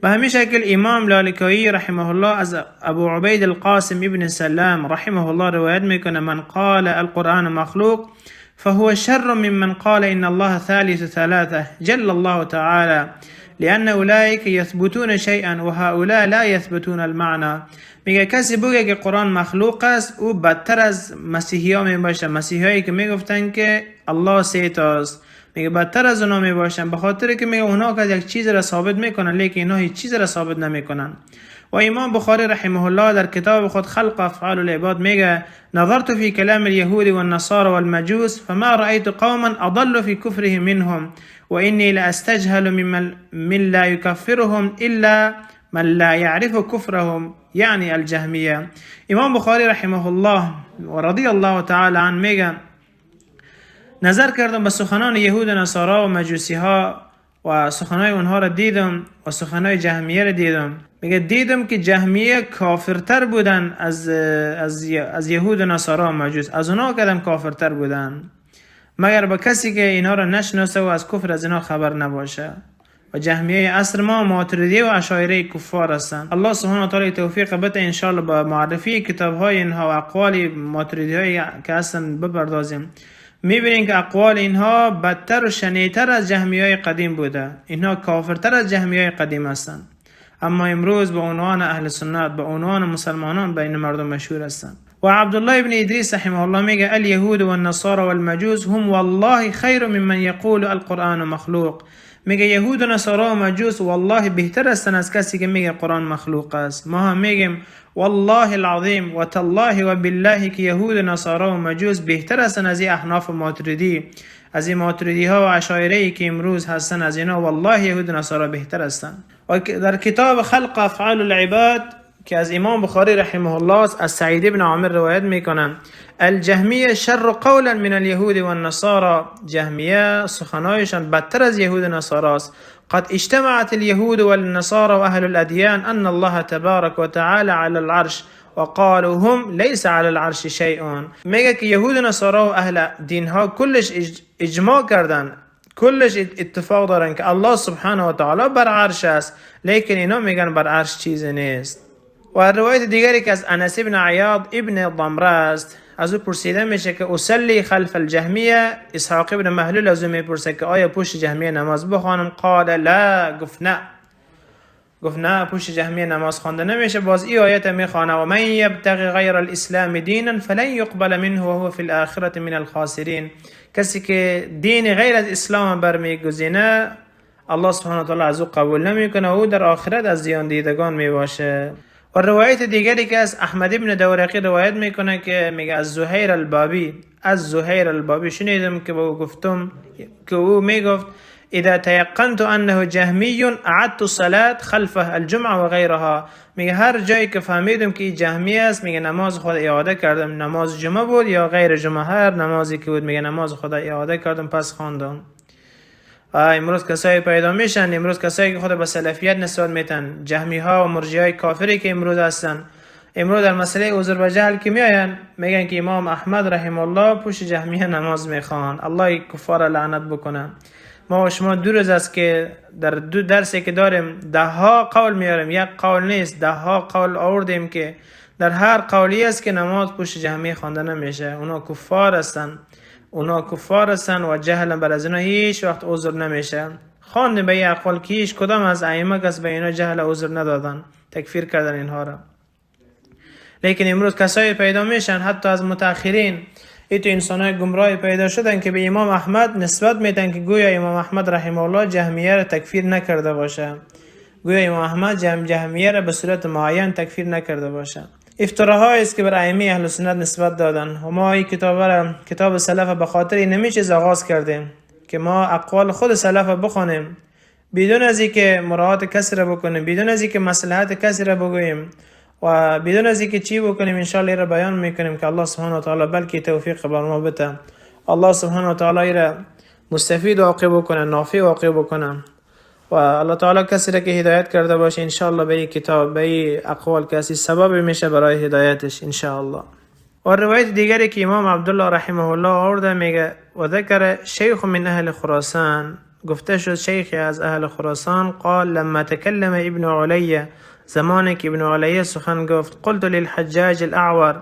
به همین شکل امام لالکایی رحمه الله از ابو عبید القاسم ابن سلام رحمه الله روایت میکنه: من قال القرآن مخلوق فهو شر ممن قال إن الله ثالث ثلاثة جل الله تعالى، لأن أولئك يثبتون شيئا وهؤلاء لا يثبتون المعنى. میگه کسی بگه که قرآن مخلوق است، او بدتر از مسیحی ها می باشه. مسیحی هایی که میگفتن که الله سه تاست، میگه بدتر از اونا می باشن، به خاطر که میگه اونا که یک چیز را ثابت میکنن، لیکن اینا هیچ چیز را ثابت نمیکنن. و امام بخاری رحمه الله در کتاب خود خلق افعال العباد میگه: نظرت في كلام اليهود والنصارى والمجوس فما رأيت قوما أضل في كفرهم منهم، وإني لأستجهل ممن من لا يكفرهم إلا من لا يعرف كفرهم، يعني الجهمية. امام بخاری رحمه الله و رضی الله تعالی عنه میگه: نظر کردم به سخنان یهود و نصارا و مجوسی ها و سخنای اونها را دیدم و سخنای جهمیه را دیدم. میگه دیدم که جهمیه کافرتر بودن از یهود و نصارا و مجوس، از اونها کدم کافرتر بودن، مگر با کسی که اینها را نشناسه و از کفر از اینها خبر نباشه. و جهمیه عصر ما ماتریدی و عشایره کفار هستند. الله سبحانه و تعالی توفیق بده انشاءالله با معرفی کتاب های اینها و اقوال ماتریدی های که هستن بپردازیم. میبینیم که اقوال اینها بدتر و شنیتر از جهمی های قدیم بوده، اینها کافرتر از جهمی های قدیم هستند، اما امروز به عنوان اهل سنت، به عنوان مسلمانان بین مردم مشهور هستند. و عبدالله ابن ادریس رحمه الله میگه: اليهود والنصارى والمجوس هم والله خیر ممن یقول القرآن مخلوق. میگه یهود و نصارا و مجوس والله بهتر هستن از کسی که میگه قرآن مخلوق است. ما هم میگیم والله العظیم و تالله و بالله که یهود و نصارا و مجوس بهتر هستن از این احناف ماتریدی، از این ماتریدی ها و عشایره ای که امروز هستن، از اینا والله یهود و نصارا بهتر هستن. و در کتاب خلق افعال العباد که از امام بخاری رحمه الله است، از سعید ابن عامر روایت میکنن: الجهمیه شر قولا من اليهود والنصارى. جهمیه سخنایشان بدتر از یهود و نصارا است. قد اجتمعت اليهود والنصارى واهل الاديان ان الله تبارك وتعالى على العرش وقالوا هم ليس على العرش شيء. میگه که یهود و نصارا و اهل دین ها کلش اجماع کردن، کلش اتفاق دارن که الله سبحانه و تعالی بر عرش است، لیکن اینا میگن بر عرش چیزی نیست. و روایت دیگری که از انس ابن عیاض ابن ضمره است، از او پرسیده میشه که اصلی خلف الجهمیه، اسحاق ابن محلول از او میپرسه که آیا پشت جهمیه نماز بخوانم؟ قال لا، گفت نه، گفت نه، پشت جهمیه نماز خوانده نمیشه. باز ای آیت میخوانه: و من یبتغی غیر الاسلام دینا فلن یقبل منه وهو فی الاخرة من الخاسرین. کسی که دین غیر از اسلام برمیگزینه، الله سبحانه و تعالی از او قبول نمیکنه و او در آخرت از زیان دیدگان میباشه. و روایت دیگری که از احمد ابن دورقی روایت میکنه که میگه از زهیر البابی شنیدم که به او گفتم که او میگفت: اذا تيقنت انه جهمی اعدت الصلاة خلفه الجمعه و غیرها. میگه هر جایی که فهمیدم که این جهمی است، میگه نماز خود اعاده کردم، نماز جمعه بود یا غیر جمعه، هر نمازی که بود، میگه نماز خود اعاده کردم، پس خواندم. امروز کسایی پیدا میشن، امروز کسایی که خود به سلفیت نسبت میتن، جهمی ها و مرجی های کافری که امروز هستن، امروز در مسئله عذر به جهل که میآین، میگن که امام احمد رحمه الله پشت جهمیه نماز میخوان. الله کفار لعنت بکنه. ما و شما 2 روز است که در دو درسی که داریم ده ها قول میاریم، یک قول نیست، ده ها قول آوردیم که در هر قولی است که نماز پشت جهمیه خوانده نمیشه. اونا کفار هستن، اونا کفار هستن و جهل بر از اینا هیچ وقت عذر نمیشه. خواندیم به این اقوال که هیچ کدام از ائمه کس به اینا جهل عذر ندادن، تکفیر کردن اینها را. لیکن امروز کسایی پیدا میشن، حتی از متأخرین ایتو انسان های گمراه پیدا شدن که به امام احمد نسبت میدن که گویا امام احمد رحمه الله جهمیه را تکفیر نکرده باشه، گویا امام احمد جهمیه را به صورت معین تکفیر نکرده باشه. افتراهایی است که بر ائمه اهل سنت نسبت دادن. و ما این کتاب را، کتاب سلف، به خاطر اینمی چیز آغاز کردیم که ما اقوال خود سلف بخوانیم، بدون از اینکه مراعات کسی را بکنیم، بدون از اینکه مصلحت کسی را بگوییم و بدون از اینکه چی بکنیم. انشاءالله را بیان میکنیم که الله سبحانه و تعالی بلکه توفیق بر ما بده، الله سبحانه و تعالی را مستفید واقع بکنه، نافع واقع بکنه. و الله تعالی کسی را که هدایت کرده باشه انشاءالله به این کتاب، به این اقوال کسی سبب میشه برای هدایتش انشاءالله. و روایت دیگری که امام عبدالله رحمه الله آورده میگه و ذکر شیخ من اهل خراسان، گفته شد شیخی از اهل خراسان، قال لما تکلم ابن علیه، زمانی که ابن علیه سخن گفت، قلت للحجاج الاعور،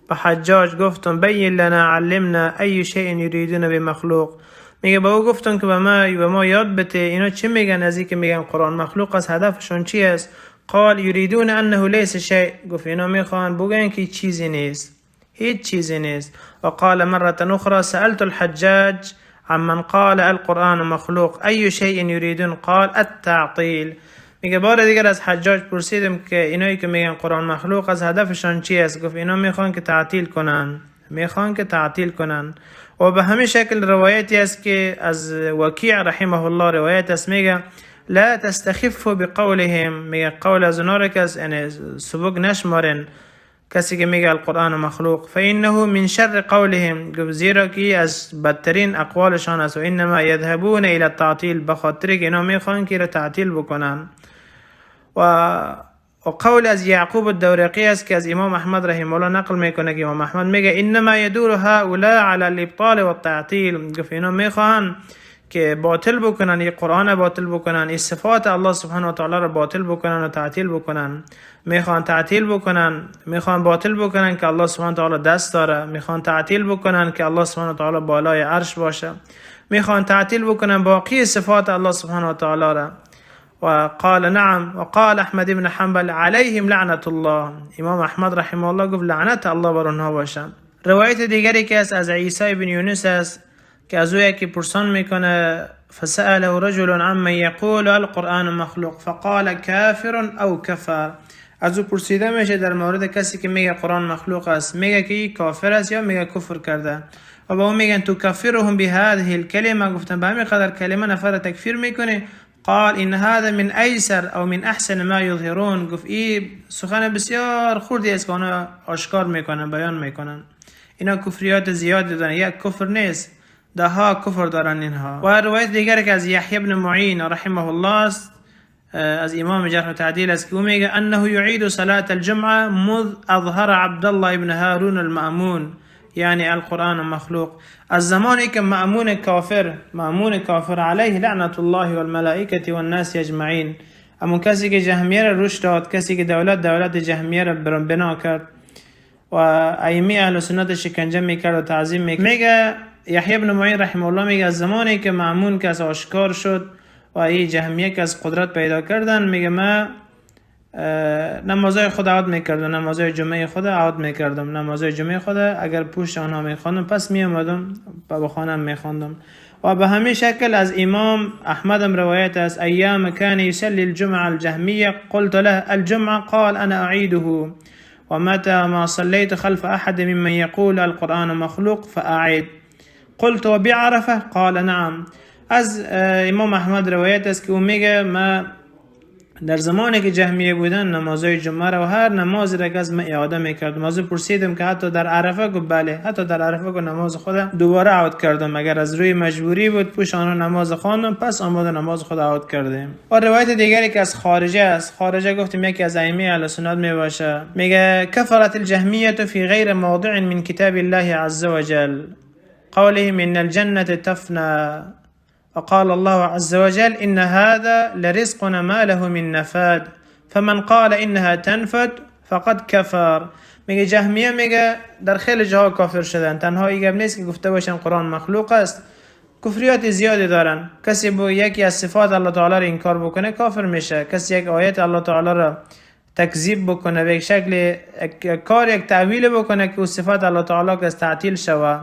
به حجاج گفتم بین لنا علمنا ای شیء یریدون بمخلوق. میگه به او گفتم که به ما یاد بده اینا چه میگن از اینکه میگن قرآن مخلوق است، هدفشون چی است؟ قال یریدون انه لیس شیء، گفت اینا میخوان بگن که چیزی نیست، هیچ چیزی نیست. و قال مرة اخرى سألت الحجاج عمن قال القرآن مخلوق ای شیء یریدون قال التعطیل. میگه بار دیگر از حجاج پرسیدم که اینایی که میگن قرآن مخلوق از هدفشان چی است؟ گفت اینا میخوان که تعطیل کنن، میخوان که تعطیل کنن. و به همین شکل روایتی است که از وکیع رحمه الله روایت است، میگه لا تستخفوا بقولهم، میگه قول از اونا را که یعنی سبک نشمارن کسی که میگه القرآن مخلوق، فانه من شر قولهم، گفت زیرا که از بدترین اقوالشان است، و انما یذهبون الى التعطیل، به خاطر که اینا میخوان که را تعطیل بکنن. و قول از یعقوب الدورقی است که از امام احمد رحمه الله نقل میکنه که امام احمد میگه انما یدور هؤلاء علی الابطال والتعطیل، گفت اینا میخوان که باطل بکنن، این قرآن باطل بکنن، این صفات الله سبحانه و تعالی را باطل بکنن و تعطیل بکنن. میخوان تعطیل بکنن، میخوان باطل بکنن که الله سبحانه و تعالی دست داره، میخوان تعطیل بکنن که الله سبحانه و تعالی بالای عرش باشه، میخوان تعطیل بکنن باقی صفات الله سبحانه و تعالی را. وقال نعم. وقال احمد بن حنبل عليهم لعنة الله، امام احمد رحمه الله گفت لعنت الله بر آنها باشه. روایت دیگری که است از عیسی بن یونس است که از او یکی پرسان میکنه فسأله رجل عمن یقول القرآن مخلوق فقال کافر او کفر. از او پرسیده میشه در مورد کسی که میگه قرآن مخلوق است، میگه که این کافر است یا میگه کفر کرده، و به او میگن تو کفرهم بهذه الکلمه، گفتن به همین قدر کلمه نفر تکفیر میکنه. قال ان هذا من ایسر او من احسن ما یظهرون، گفت این سخن بسیار خوردی است که آنها آشکار میکنن، بیان میکنن. اینا کفریات زیادی دارن، یک کفر نیست، ده ها کفر دارن اینها. و روایت دیگر که از یحیی بن معین رحمه الله است، از امام جرح و تعدیل است که او میگه انه یعید صلاة الجمعه مذ اظهر عبدالله ابن هارون المأمون، یعنی القرآن مخلوق. از زمانی که مأمون کافر علیه لعنت الله والملائکة والناس اجمعین، اما کسی که جهمیه را رشد داد، کسی که دولت جهمیه را بنا کرد و ائمه اهل سنت شکنجه میکرد و تعظیم میکرد، میگه یحیی بن معین رحمه الله میگه از زمانی که مأمون که از آشکار شد و این جهمیه که از قدرت پیدا کردن، میگه من نمازهای خود عاد میکردم، نمازهای جمعه خود عاد میکردم، نمازهای جمعه خود اگر پشت آنها میخواندم پس میامدم به خانم میخواندم. و به همین شکل از امام احمد هم روایت است ایام کان یصلی الجمعه الجهمیه قلت له الجمعه قال انا اعیده ومتى ما صليت خلف احد ممن يقول القرآن مخلوق فاعد قلت وبعرفه قال نعم. از امام احمد روایت است که او میگه ما در زمانی که جهمیه بودن نمازهای جمعه را و هر نماز را که از من اعاده میکردم، از او پرسیدم که حتی در عرفه، گفت بله، حتی در عرفه که نماز خود دوباره عود کردم، اگر از روی مجبوری بود پوش آنها نماز خواندم پس آماده نماز خود عود کردیم. و روایت دیگری که از خارجه است، خارجه گفتیم یکی از ائمه اهل سنت میباشه، میگه کفرت الجهمیه فی غیر موضع من کتاب الله عز وجل قولهم ان الجنه تفنى وقال الله عز وجل إن هذا لرزقنا ما له من نفاد فمن قال إنها تنفد فقد كفر. میگه جهمیه میگه در خیلی جاها کافر شدن، تنها این نیست که گفته باشن قرآن مخلوق است، کفریات زیادی دارن. کسی با یکی از صفات الله تعالی را انکار بکنه کافر میشه، کسی یک آیت الله تعالی را تکذیب بکنه به یک شکل یک کار یک تأویل بکنه که صفات الله تعالی که از تعطیل شوه،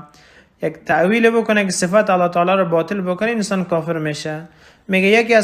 یک تأویل بکنه که صفات الله تعالی رو باطل بکنه، انسان کافر میشه. میگه یکی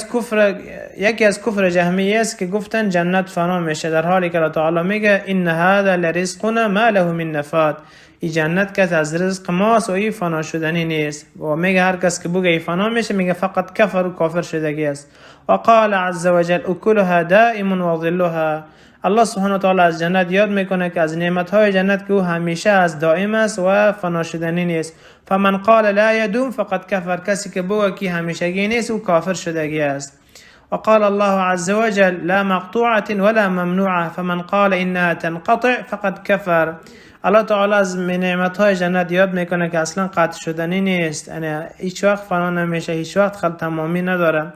از کفر جهمیه است که گفتن جنت فنا میشه، در حالی که الله تعالی میگه ان هذا لرزقنا ما له من نفاد، این جنت که از رزق ماست و این فنا شدنی نیست. و میگه هر کس که بگه این فنا میشه، میگه فقط کفر و کافر شدگی است. و قال عز وجل اکلها دائم و ظلها، الله سبحانه و تعالی از جنت یاد میکنه که از نعمتهای جنت که او همیشه از دائم است و فنا شدنی نیست. فمن قال لا يدوم فقد کفر، کسی که بگه که همیشگی نیست او کافر شدگی است. وقال الله عز وجل لا مقطوعة ولا ممنوعة فمن قال إنها تنقطع فقد كفر. الله تعالی از نعمت های جنت یاد میکنه که اصلا قطع شدنی نیست، یعنی هیچ وقت فنا نمیشه، هیچ وقت خل تمامی نداره.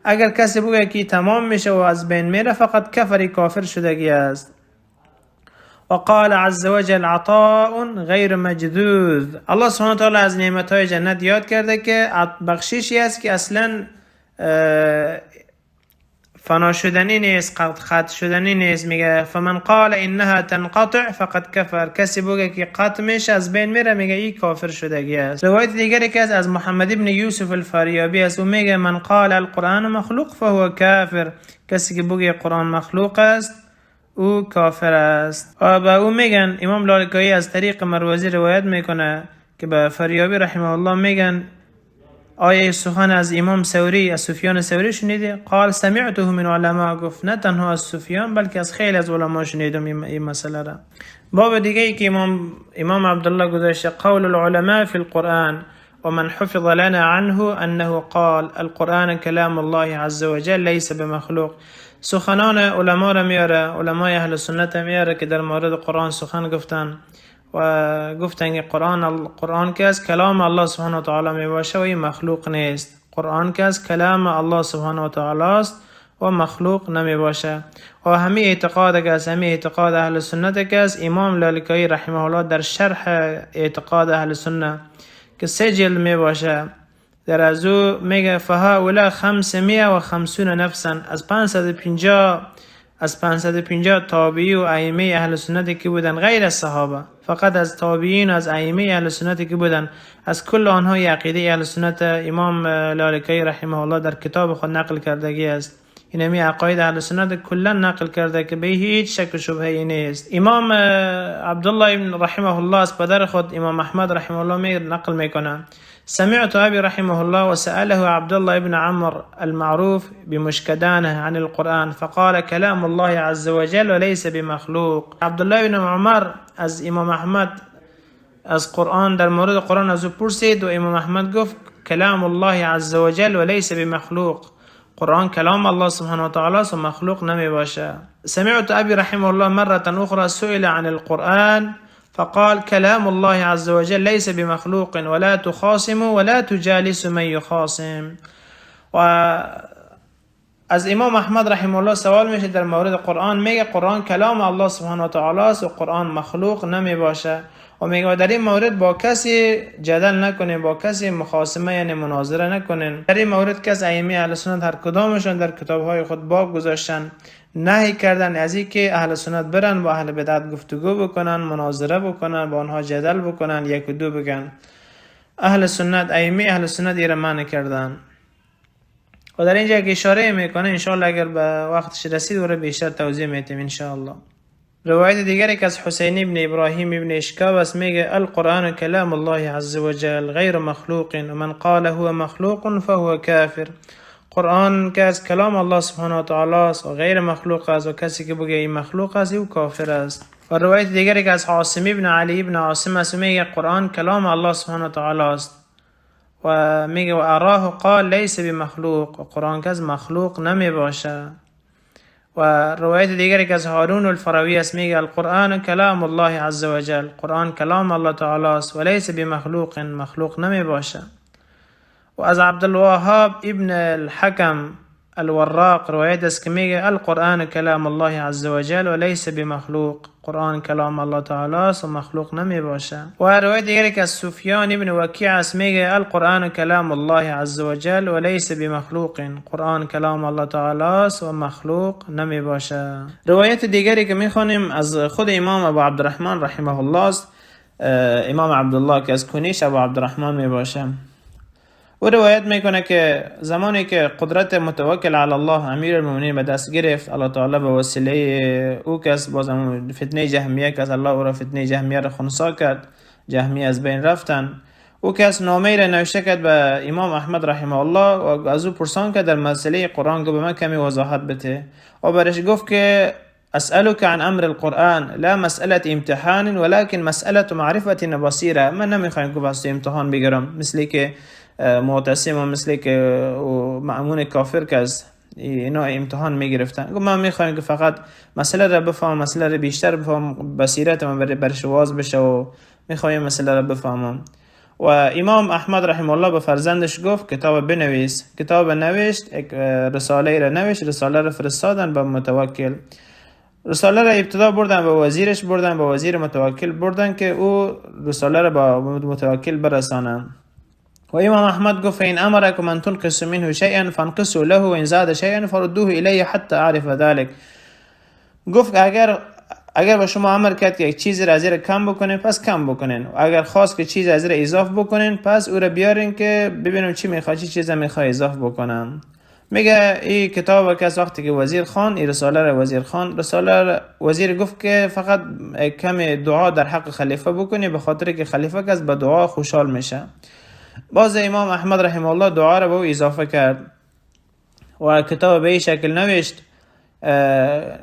اگر کسی بگه که تمام میشه و از بین میره فقط کفری، کافر شدگی است. وقال عز وجل عطاء غیر مجذوذ. الله سبحانه و تعالی از نعمت های جنت یاد کرده که بخششی است که اصلا فنا شدنی نیست، قطع شدنی نیست. میگه فمن قال انها تنقطع فقد کفر. کسی بگه که قطع میشه از بین میره، میگه این کافر شدگی است. روایت دیگری که از محمد ابن یوسف الفاریابی است، او میگه من قال القرآن مخلوق فهو کافر. کسی که بگه قرآن مخلوق است او کافر است. و به او میگن امام لالکایی از طریق مروزی روایت میکنه که به فاریابی رحمه الله میگن آیا سخن از امام ثوری، از سفیان ثوری شنیدی؟ قال سمعته من علما. گفت نه تنها از سفیان بلکه از خیلی از علما شنیدم این مسئله را. باب دیگه ای که امام عبدالله گذاشته قول العلماء فی القرآن ومن حفظ لنا عنه انه قال القرآن كلام الله عز وجل ليس بمخلوق. سخنان علما را میاره، علمای اهل سنت میاره که در مورد قرآن سخن گفتن و گفتن که قرآن که از کلام الله سبحانه و تعالی می باشه و این مخلوق نیست. قرآن که از کلام الله سبحانه و تعالی است و مخلوق نمی باشه. و همه اعتقاد که از همه اعتقاد اهل سنت که از امام لالکایی رحمه الله در شرح اعتقاد اهل سنت که 3 جلد می باشه، در از او میگه فهؤلاء 550 نفسا، از 550 تابعی و ائمه اهل سنت که بودن غیر از صحابه، فقط از تابعین و از ائمه اهل سنت که بودن، از کل آنها عقیده اهل سنت امام لالکایی رحمه الله در کتاب خود نقل کردگی است. اینمی عقاید اهل سنت کلا نقل کرده که به هیچ شک و شبهه نیست. امام عبدالله ابن رحمه الله از پدر خود امام احمد رحمه الله می نقل میکنه سمعت أبي رحمه الله وسأله عبد الله بن عمر المعروف بمشكدانه عن القرآن فقال كلام الله عز وجل وليس بمخلوق. عبد الله بن عمر از امام احمد از قرآن در مورد قرآن از او پرسید و امام احمد گفت کلام الله عز وجل وليس بمخلوق. قرآن کلام الله سبحانه و تعالی است و مخلوق نمی باشه. سمعت أبي رحمه الله مرة أخرى سئل عن القرآن فقال كلام الله عز وجل ليس بمخلوق ولا تخاصم ولا تجالس من يخاصم. و از امام احمد رحمه الله سوال میشه در مورد قرآن، میگه قرآن کلام الله سبحانه و تعالی است و قرآن مخلوق نمی باشه و میگه در این مورد با کسی جدل نکنین، با کسی مخاصمه یعنی مناظره نکنین. در این مورد کس ائمه اهل سنت هر کدامشون در کتابهای خود باب گذاشتن، نهی کردن از اینکه اهل سنت برن با اهل بدعت گفتگو بکنن، مناظره بکنن، با آنها جدل بکنن، یک و دو بگن. اهل سنت ائمه اهل سنت ایره منع کردن. و در اینجا که اشاره میکنه انشاءالله اگر به وقتش رسید او را بیشتر توضیح میتیم انشاءالله. روایت دیگری که از حسین ابن ابراهیم ابن اشکاب است میگه القرآن کلام الله عز وجل غیر مخلوق ومن قال هو مخلوق فهو کافر. قرآن که از کلام الله سبحانه و تعالی است و غیر مخلوق است و کسی که بگه این مخلوق است او کافر است. و روایت دیگری که از عاصم ابن علی ابن عاصم است میگه قرآن کلام الله سبحانه و تعالی است و میگه و اراه قال لیس بمخلوق، قرآن که از مخلوق نمی باشه. و روایت دیگری که از هارون الفراوی است میگه القرآن کلام الله عز وجل، قرآن کلام الله تعالی است و لیس بمخلوق، مخلوق نمی باشه. و از عبدالوهاب ابن الحکم الوراق روایت است که میگه القرآن کلام الله عز وجل و لیس بمخلوق، قرآن کلام الله تعالی است و مخلوق نمی باشه. و روایت دیگری که از سفیان ابن وکیع است میگه القرآن کلام الله عز وجل و لیس بمخلوق، قرآن کلام الله تعالی است و مخلوق نمی باشه. روایت دیگری که میخوانیم از خود امام ابو عبدالرحمن رحمه الله است، امام عبدالله که از کنیش ابو عبدالرحمن می باشه. او روایت میکنه که زمانی که قدرت متوکل علی الله امیر المؤمنین به دست گرفت، الله تعالی به وسیله او کس باز فتنه جهمیه که الله او را فتنه جهمیه را خنثی کرد، جهمیه از بین رفتن، او کس نامه را نوشته کرد به امام احمد رحمه الله و از او پرسان کرد در مسئله قرآن که به من کمی وضاحت بده و برش گفت که أسألك عن أمر القرآن لا مسألة امتحان ولكن مسألة معرفة بصيرة. من نمیخوایم که واسه امتحان بگیرم مثل که معتصم و مثل که مأمون کافر که از اینا امتحان میگرفتن. گفت من میخوایم که فقط مسئله را بفهمم، مسئله را بیشتر بفهمم، بصیرت من برش واز بشه و میخوایم مسئله را بفهمم. و امام احمد رحمه الله به فرزندش گفت کتاب بنویس. کتاب نوشت، رساله را نوشت، رساله را فرستادن به متوکل. رساله را ابتدا بردن به وزیرش، بردن به وزیر متوکل بردن که او رساله را به متوکل برسانه. و امام احمد گفت فإن أمركم أن تنقصوا منه شيئا فانقصوا له وإن زاد شيئا فردوه إلي حتى أعرف ذلك. گفت اگر به شما امر کرد که یک چیزی را از زیر کم بکنین پس کم بکنین، و اگر خواست که چیزی از زیر اضافه بکنین پس او را بیارین که ببینم چی میخواد، چی چیز میخواد اضافه بکنم. میگه این کتاب که از وقتی که وزیر خان این رساله را وزیر خان، رساله را وزیر گفت که فقط کمی دعا در حق خلیفه بکنی به خاطر که خلیفه کس به دعا خوشحال میشه. باز امام احمد رحمه الله دعا را به او اضافه کرد و کتاب به این شکل نوشت.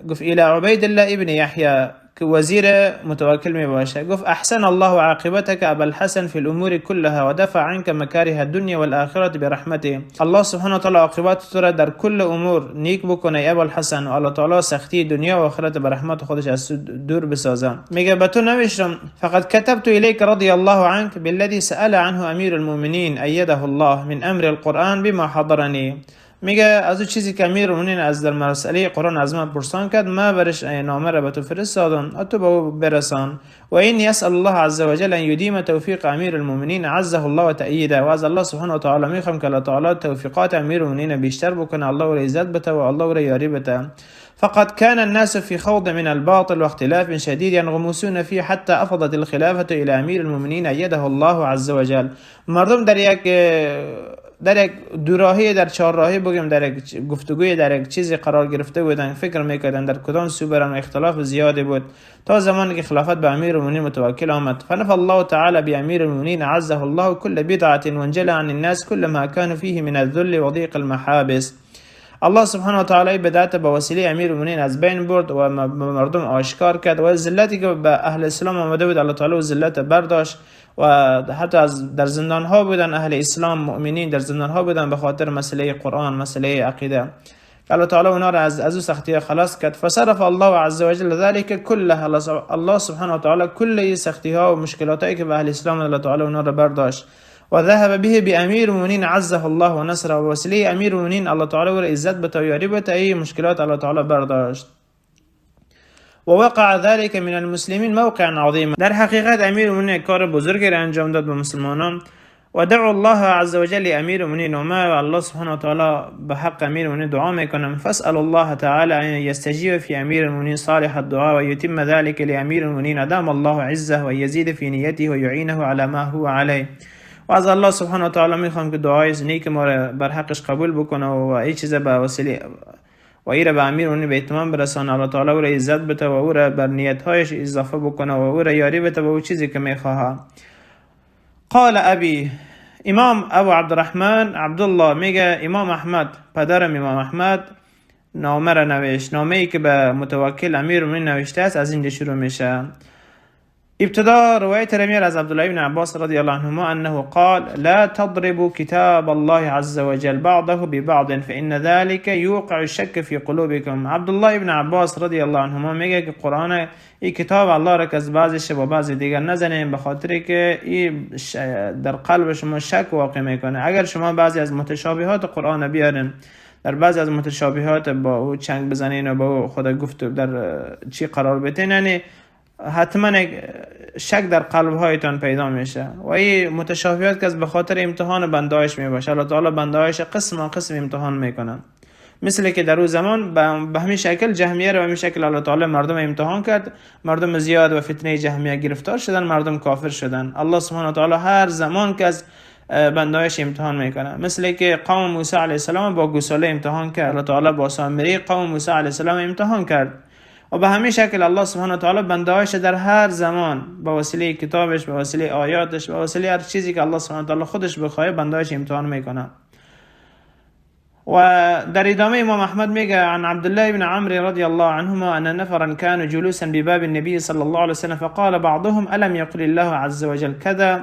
گفت الى عبید الله ابن یحیی که وزیر متوکل می باشه، گفت احسن الله عاقبتك ابا الحسن في الامور كلها ودفع عنك مكاره الدنيا والآخرة برحمته. الله سبحانه وتعالى عاقبت تو را در کل امور نیک بکنه ای ابا الحسن، و الله تعالی سختی دنیا و آخرت به رحمت خودش از دور بسازه. میگه به تو نوشتم فقد كتبت اليك رضي الله عنك بالذي سأل عنه امیر المؤمنین ایده الله من امر القرآن بما حضرني. میگه از اون چیزی که امیر المؤمنین از در مسئله قرآن از من پرسان کرد، من برش نامه را به تو فرستادم، تو به او برسان. و این یسأل الله عز وجل ان یدیم توفیق امیر المؤمنین عزه الله و تأییده. و از الله سبحانه و تعالی میخوام که الله تعالی توفیقات امیر المؤمنین بیشتر بکنه، الله او را عزت بده و الله او را یاری بده. فقد كان الناس في خوض من الباطل واختلاف شديد ينغمسون فيه حتى أفضت الخلافة إلى أمير المؤمنين أيده الله عز وجل. مردم در یک دوراهی، در چهارراهی بگیم، در یک گفتگوی، در یک چیزی قرار گرفته بودن، فکر میکردن در کدام سو برن، اختلاف زیادی بود تا زمانی که خلافت به امیر المؤمنین متوکل آمد. فنفى الله تعالى بأمير المؤمنين عزه الله كل بدعة وانجلى عن الناس كل ما كان فيه من الذل وضيق المحابس. الله سبحانه و تعالی بدعت به وسیله امیر المؤمنین از بین برد و مردم آشکار کرد و ذلتی که به اهل اسلام آمده بود الله تعالی ذلت برداشت و حتی از در زندان ها بودن اهل اسلام، مؤمنین در زندان ها بودن به خاطر مسئله قرآن، مسئله عقیده. الله تعالی اونا را از او سختی خلاص کرد. فصرف الله عز وجل ذلك كله. الله سبحانه و تعالی کل سختی ها و مشکلات که به اهل اسلام الله تعالی اونا را برداشت. و ذهب به بأمير المؤمنين عزه الله و نصره. و وسیله امیر المؤمنین الله تعالی او را عزت بده و یاری بده، ای مشکلات الله تعالی برداشت. و وقع ذلك من المسلمين موقعا عظیما. در حقیقت امیر المؤمنین کار بزرگی را انجام داد به مسلمانان. و دعو الله عز وجل لامیر المؤمنین، و ما الله سبحانه و تعالی به حق امیر المؤمنین دعا میکنم. فاسأل الله تعالى ان يستجيب في امير المؤمنين صالح الدعاء ويتم ذلك لامير المؤمنين ادام الله عزه ويزيد في نيته ويعينه على ما هو عليه. و از الله سبحانه و تعالی میخوام که دعای نیک ما را بر حقش قبول بکنه و این چیز به وسیله و ای را به امیر المؤمنین به اتمام برسانه. الله تعالی او را عزت بده و او را بر نیتهایش اضافه بکنه و او را یاری بده به او چیزی که میخواهه. قال ابی، امام ابو عبدالرحمن عبدالله میگه امام احمد، پدرم امام احمد نامه را نوشت، نامه ای که به متوکل امیر المؤمنین نوشته است از اینجا شروع میشه. ابتدا روایت رمیار از عبدالله بن عباس رضی الله عنهما انه قال لا تضربوا كتاب الله عز وجل بعضه ببعض فإن ذلك يوقع الشك في قلوبكم. عبدالله بن عباس رضی الله عنهما میگه که قرآن این کتاب الله را که از بعضش با بعض دیگر نزنیم، به خاطر که این در قلب شما شک واقع میکنه. اگر شما بعضی از متشابهات قرآن بیارین، در بعضی از متشابهات با او چنگ بزنین و با او خدا گفت در چی قرار بدین، یعنی حتما شک در قلب هایتان پیدا میشه. و این متشابهات که از به خاطر امتحان بندهایش می باشه، الله تعالی بندهایش قسم قسم امتحان میکنه. مثل که در او زمان به همین شکل جهمیه رو به همین شکل الله تعالی مردم امتحان کرد، مردم زیاد و فتنه جهمیه گرفتار شدن، مردم کافر شدن. الله سبحانه و تعالی هر زمان که از بندهایش امتحان میکنه، مثل که قوم موسی علیه السلام با گوساله امتحان کرد، الله تعالی با سامری قوم موسی علیه السلام امتحان کرد. و به همین شکل الله سبحانه و تعالی بندهایش در هر زمان با وسیله کتابش، با وسیله آیاتش، با وسیله هر چیزی که الله سبحانه و تعالی خودش بخواه بندهایش امتحان میکنه. و در ادامه امام احمد میگه عن عبد الله بن عمرو رضي الله عنهما ان نفرا كانوا جلوسا بباب النبي صلى الله عليه وسلم فقال بعضهم الم يقل الله عز وجل كذا.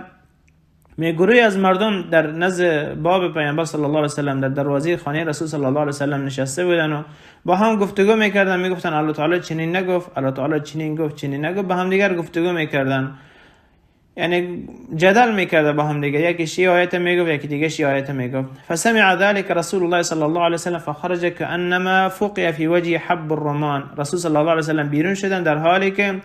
می گروهی از مردم در نزد باب پیامبر صلی الله علیه و سلم در دروازه خانه رسول صلی الله علیه و سلم نشسته بودن و با هم گفتگو میکردن. میگفتن الله تعالی چنین نگفت، الله تعالی چنین گفت، چنین نگفت. با هم دیگر گفتگو میکردن، یعنی جدل میکرده با هم دیگه، یکی شی آیت میگفت، یکی دیگه شی آیت میگفت. فسمع ذلك رسول الله صلی الله علیه و سلم فخرج كأنما فقع في وجه حب الرمان. رسول صلی الله علیه و سلم بیرون شدن در حالی که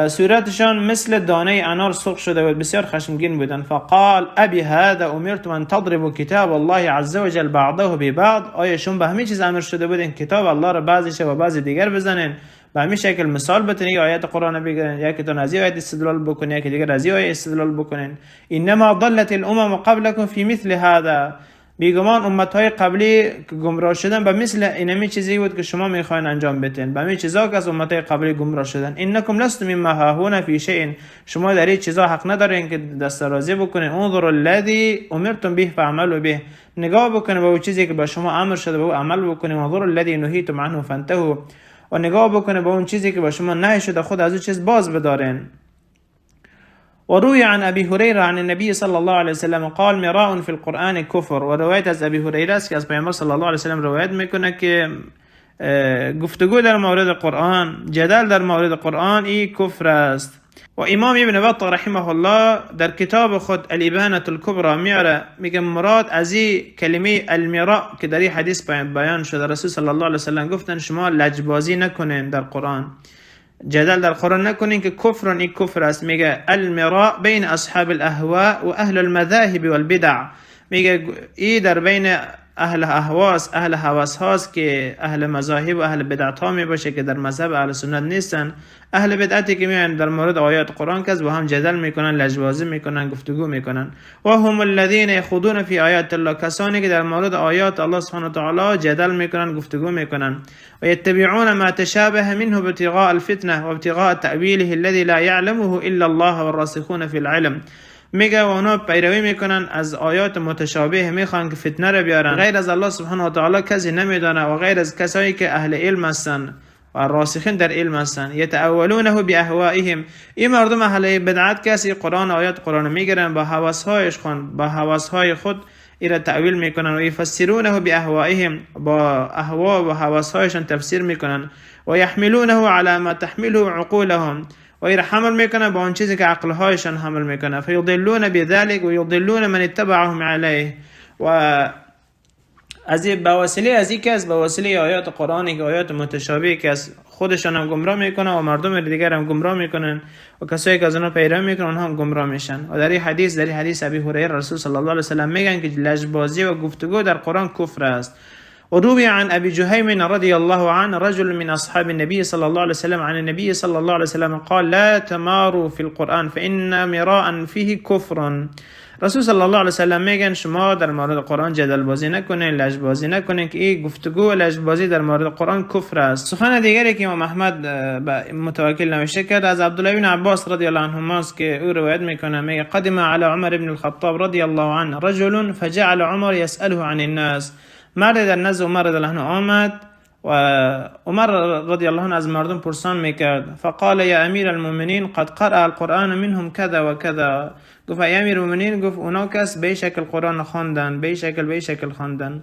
صورتشان مثل دانه انار سرخ شده بود، بسیار خشمگین بودن. فقال ابهذا امرتم ان تضربوا کتاب الله عز وجل بعضه ببعض. آیا شما به همین چیز امر شده بودین کتاب الله را بعضیش و بعضی دیگر بزنین؟ به همین شکل مثال بتنین، یک آیت قرآن بگیرین، یکی تون از آیت استدلال بکنین، یکی دیگر از آیت استدلال بکنین. انما ضلت الامم قبلكم في مثل هذا. بیگمان امتهای قبلی که گمراه شدن به مثل اینمی چیزی بود که شما میخواین انجام بدین، به همین چیزا که از امتهای قبلی گمراه شدن. انکم لستم مما هاهنا فی شیء. شما در این چیزا حق ندارین که دست درازی بکنین. انظروا الذی امرتم به فاعملوا به. نگاه بکنین به اون چیزی که به شما امر شده به او عمل بکنین. انظروا الذی نهیتم عنه فانتهوا. و نگاه بکنین به اون چیزی که به شما نهی شده خود از اون چیز باز بدارین. وروي عن أبي هريرة عن النبي صلى الله عليه وسلم قال مراء في القرآن كفر. و روایت از ابی هریره است که از پیامبر صلی الله علیه وسلم روایت میکنه که گفتگو در مورد قرآن، جدل در مورد قرآن ای کفر است. و امام ابن بطه رحمه الله در کتاب خود الابانة الکبرى میاره، میگه مراد از این کلمه المراء که در این حدیث بیان شده، رسول صلی الله علیه وسلم گفتن شما لجبازی نکنین در قرآن، جدل در قرآن نکنین که کفر این کفر است. میگه المراء بین اصحاب الاهواء و اهل المذاهب والبدع. میگه ای در بین اهل اهواس، اهل هوس هاست که اهل مذاهب و اهل بدعت ها می باشه که در مذهب اهل سنت نیستن. اهل بدعتی که میان در مورد آیات قرآن کس با هم جدل میکنن، لجبازی میکنن، گفتگو میکنن. و هم الذین یخوضون فی آیات الله، کسانی که در مورد آیات الله سبحانه و تعالی جدل میکنن، گفتگو میکنن. و یتبعون ما تشابه منه ابتغاء الفتنه و ابتغاء تأویله الذی لا یعلمه الا الله والراسخون فی العلم. میگه و اونا پیروی میکنن از آیات متشابه، میخوان که فتنه رو بیارن. غیر از الله سبحانه و تعالی کسی نمیدانه و غیر از کسایی که اهل علم هستن و راسخین در علم هستن. یتأولونه باهوائهم. این مردم اهل بدعت کسی قرآن، آیات قرآن میگیرن با هوس‌هایش خون، با هوس‌های خود ایرا تأویل میکنن. و یفسرونه باهوائهم، با اهوا و هوس‌هایشان تفسیر میکنن. و یحملونه علی ما تحمله عقولهم، و ایرا حمل میکنن با اون چیزی که عقلهایشان حمل میکنه. فیضلون بذلك و یضلون من اتبعهم علیه. و از این به وسیله از این کس، به وسیله آیات قرآنی که آیات متشابه که از خودشان هم گمراه میکنن و مردم دیگر هم گمراه میکنن و کسایی که از اونها پیروی میکنن اونها هم گمراه میشن. و در این حدیث، در این حدیث ابی هریره رسول صلی الله علیه و سلم میگن که لجبازی و گفتگو در قرآن کفر است. وروي عن أبي جهيم رضي الله عنه رجل من أصحاب النبي صلى الله عليه وسلم عن النبي صلى الله عليه وسلم قال لا تماروا في القرآن فإن مراء فيه كفر. رسول صلی الله علیه وسلم میگن شما در مورد قرآن جدل بازی نکنین، لجبازی نکنین که این گفتگو و لجبازی در مورد قرآن کفر است. سخن دیگری که امام احمد به متوکل نوشته کرد از عبدالله بن عباس رضی الله عنهما است که او روایت میکنه، میگه قدم علی عمر بن الخطاب رضی الله عنه رجل فجعل عمر يسأله عن الناس. مرد در نزد عمر رضی الله عنه آمد و عمر رضی الله عنه از مردم پرسان میکرد. فقال یا امیر المؤمنین قد قرأ القرآن منهم كذا و كذا. گفت ای امیر المؤمنین، گفت اونا کس به شکل قرآن خواندن، به شکل به شکل خواندن.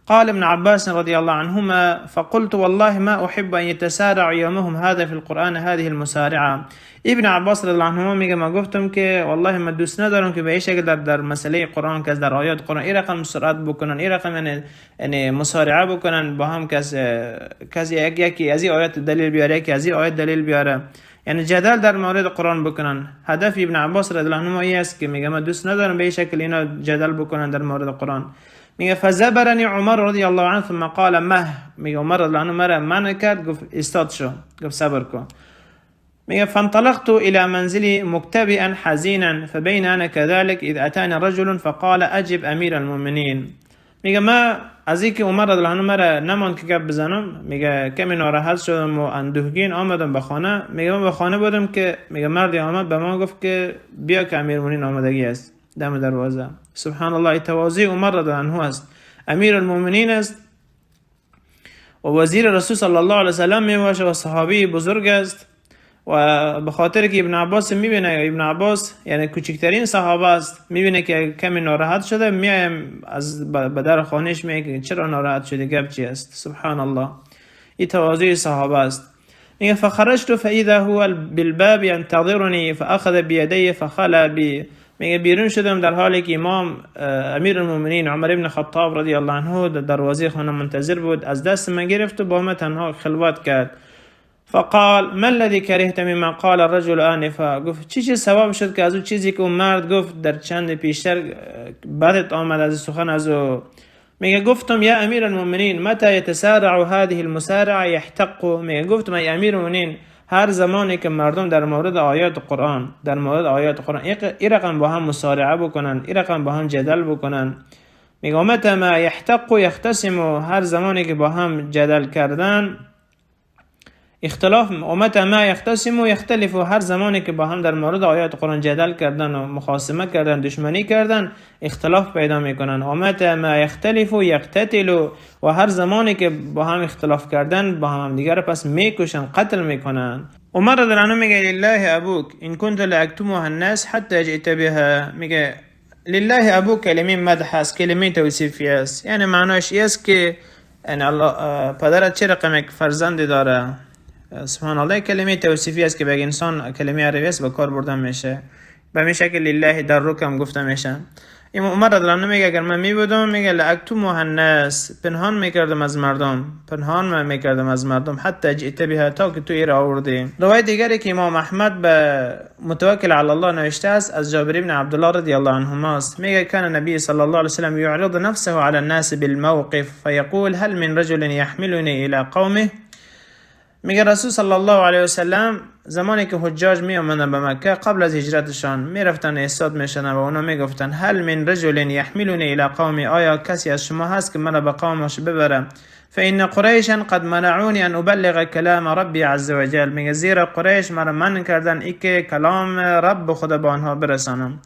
قال ابن عباس رضي الله عنهما فقلت والله ما أحب أن يتسارع يومهم هذا في القرآن هذه المسارعة. ابن عباس رضی الله عنهما میگه ما گفتم که والله ما دوست ندارم که به این شکل در مسئله قرآن کس در آیات قرآن این رقم سرعت بکنن، این رقم یعنی مسارعه بکنن با هم، کس یکی از این آیات دلیل بیاره، یکی از این آیات دلیل بیاره، یعنی جدل در مورد قرآن بکنن. هدف ابن عباس رضی الله عنهما این است که میگه ما دوست ندارم به این شکل اینا جدل بکنن در مورد قرآن. میگه فزبرني عمر رضی الله عنه ثم قال مه. میگه عمر رضی الله عنه مرا منع کرد، گفت استاد شو، گفت صبر کن. میگه فانطلقت الى منزلي مكتبئا حزينا فبين انا كذلك اذ اتاني رجل فقال اجب امیر المؤمنین. میگه ما از اینکه عمر رضی الله عنه مرا نماند که گپ بزنم، میگه کمی ناراحت شدم و اندوهگین آمدم به خانه. میگه من به خانه بودم که میگه مردی آمد به ما گفت که بیا که امیرالمومنین آمدگی است دم دروازه. سبحان الله، تواضع عمر رضی الله عنه است، امیر المؤمنین است و وزیر رسول صلی الله علیه وسلم می باشه و صحابی بزرگ است. و به خاطر که ابن عباس میبینه، ابن عباس یعنی کوچکترین صحابه است، میبینه که کمی ناراحت شده، میایم از به در خانهش میگه چرا ناراحت شدی، گپ چی است؟ سبحان الله، این تواضع صحابه است. میگه فخرجت فاذا هو بالباب ينتظرني فاخذ بيدي فخلى بي. میگه بیرون شدم در حالی که امام امیر المؤمنین عمر ابن خطاب رضی الله عنه در دروازه خانه منتظر بود، از دست من گرفت و با من تنها خلوت کرد. فقال ما الذي كرهت مما قال الرجل آنفا. گفت چی چیز سبب شد که از اون چیزی که اون مرد گفت در چند پیشتر بدت آمد از سخن از او؟ میگه گفتم یا امیر المؤمنین متى يتسارع هذه المسارعه يحتق. میگه گفتم ای امیر المؤمنین، هر زمانی که مردم در مورد آیات قرآن، در مورد آیات قرآن این رقم با هم مسارعه بکنن، این رقم با هم جدل بکنن، میگه متى ما يحتق يختصم، هر زمانی که با هم جدل کردن اختلاف، و متى ما يختصم يختلف، هر زمانی که با هم در مورد آیات قرآن جدل کردن و مخاصمه کردن، دشمنی کردن، اختلاف پیدا میکنن. و متى ما يختلف يقتتل، و هر زمانی که با هم اختلاف کردن با هم دیگر پس میکشن، قتل میکنن. عمر رضی الله عنه میگه لله ابوك ان كنت لاكتمها الناس حتى جئت بها. میگه لله ابوك کلمه مدح است، کلمه توصیفی است، یعنی معناش است که یعنی الله پدرت چه رقم یک فرزند داره. سبحان الله، کلمه توصیفی است که به انسان کلمه عربی است به کار بردن میشه، به می شکل لله درک هم گفته میشه. امام عمر رضی الله عنه میگه اگر من می بودم، میگه لاکتمها الناس، پنهان میکردم از مردم، پنهان من میکردم از مردم، حتى جئت بها، تا که تو ایره آوردی. روایت دیگری که امام احمد به متوکل علی الله نوشته است از جابر بن عبدالله رضی الله عنهما است. میگه كان النبي صلى الله عليه وسلم يعرض نفسه على الناس بالموقف فيقول هل من رجل يحملني الى قومه. میگه رسول صلی الله علیه و سلم زمانی که حجاج می آمدن به مکه قبل از هجرتشان، میرفتن ایستاد میشدن و اونا میگفتن هل من رجل يحملني الى قومي، آیا کسی از شما هست که مرا به قومش ببره؟ فإن قريشا قد منعوني أن أبلغ كلام ربي عز وجل. میگه زیرا قریش مرا منع کردن ای که کلام رب خود به آنها برسانم.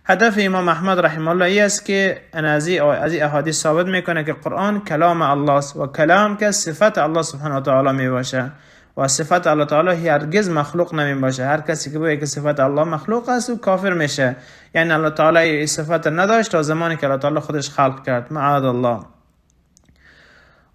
هدف امام احمد رحمه الله ای است که از این احادیث ثابت میکنه که قرآن کلام الله است و کلام که صفت الله سبحانه و تعالی می باشه و صفت الله تعالی هرگز مخلوق نمی باشه. هر کسی که بگه که صفت الله مخلوق است او کافر میشه. یعنی الله تعالی این صفت نداشت تا زمانی که الله تعالی خودش خلق کرد، معاذ الله.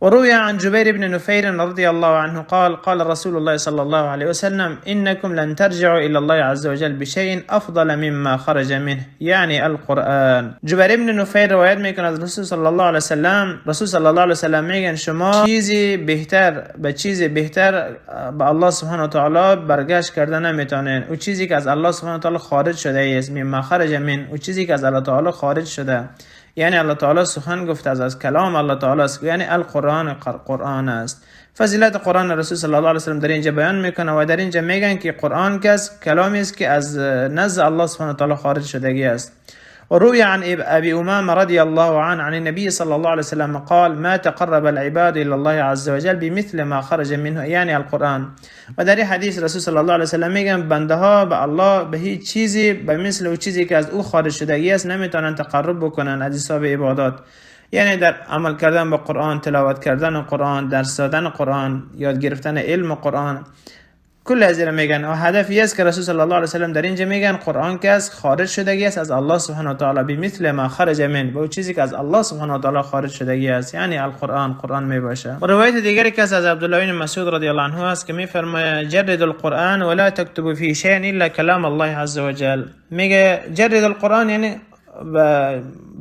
وروي عن جبير بن نفير رضي الله عنه قال قال رسول الله صلى الله عليه وسلم إنكم لن ترجعوا إلى الله عز وجل بشيء أفضل مما خرج منه يعني القرآن. جبیر بن نفیر روایت میکنه از رسول صلی الله علیه وسلم، رسول صلی الله علیه وسلم میگن شما چیزی بهتر به چیزی بهتر به الله سبحانه و تعالی برگشت کرده نمیتونین. او چیزی که از الله سبحانه و تعالی خارج شده است، مما خرج من، او چیزی که از الله تعالی خارج شده، یعنی الله تعالی سخن گفته از کلام الله تعالی است، یعنی القرآن قرآن است. فضیلت قرآن رسول صلی الله علیه وسلم در اینجا بیان میکنه و در اینجا میگن که قرآن کس کلامی است که از نزد الله سبحانه و تعالی خارج شدگی است. وروي عن أبي أمامة رضي الله عنه عن النبي صلى الله عليه وسلم قال ما تقرب العباد إلى الله عز وجل بمثل ما خرج منه يعني القرآن. و در این حدیث رسول صلی الله علیه وسلم میگن بنده ها به الله به هیچ چیزی به مثل او چیزی که از او خارج شدگی است نمیتونن تقرب بکنن از حساب عبادات، یعنی در عمل کردن با قرآن، تلاوت کردن قرآن، درس دادن قرآن، یاد گرفتن علم قرآن، کل از اینا میگن. و هدف است که رسول صلی الله علیه وسلم در اینجا میگن قرآن که از خارج شدگی است از الله سبحانه و تعالی، بمثل ما خرج من، به چیزی که از الله سبحانه و تعالی خارج شدگی است، یعنی القرآن قرآن می باشه. و روایت دیگری که از عبدالله بن مسعود رضی الله عنه است که میفرماید جرد القرآن ولا تكتبوا فيه شيئا الا کلام الله عز وجل. میگه جرد القرآن یعنی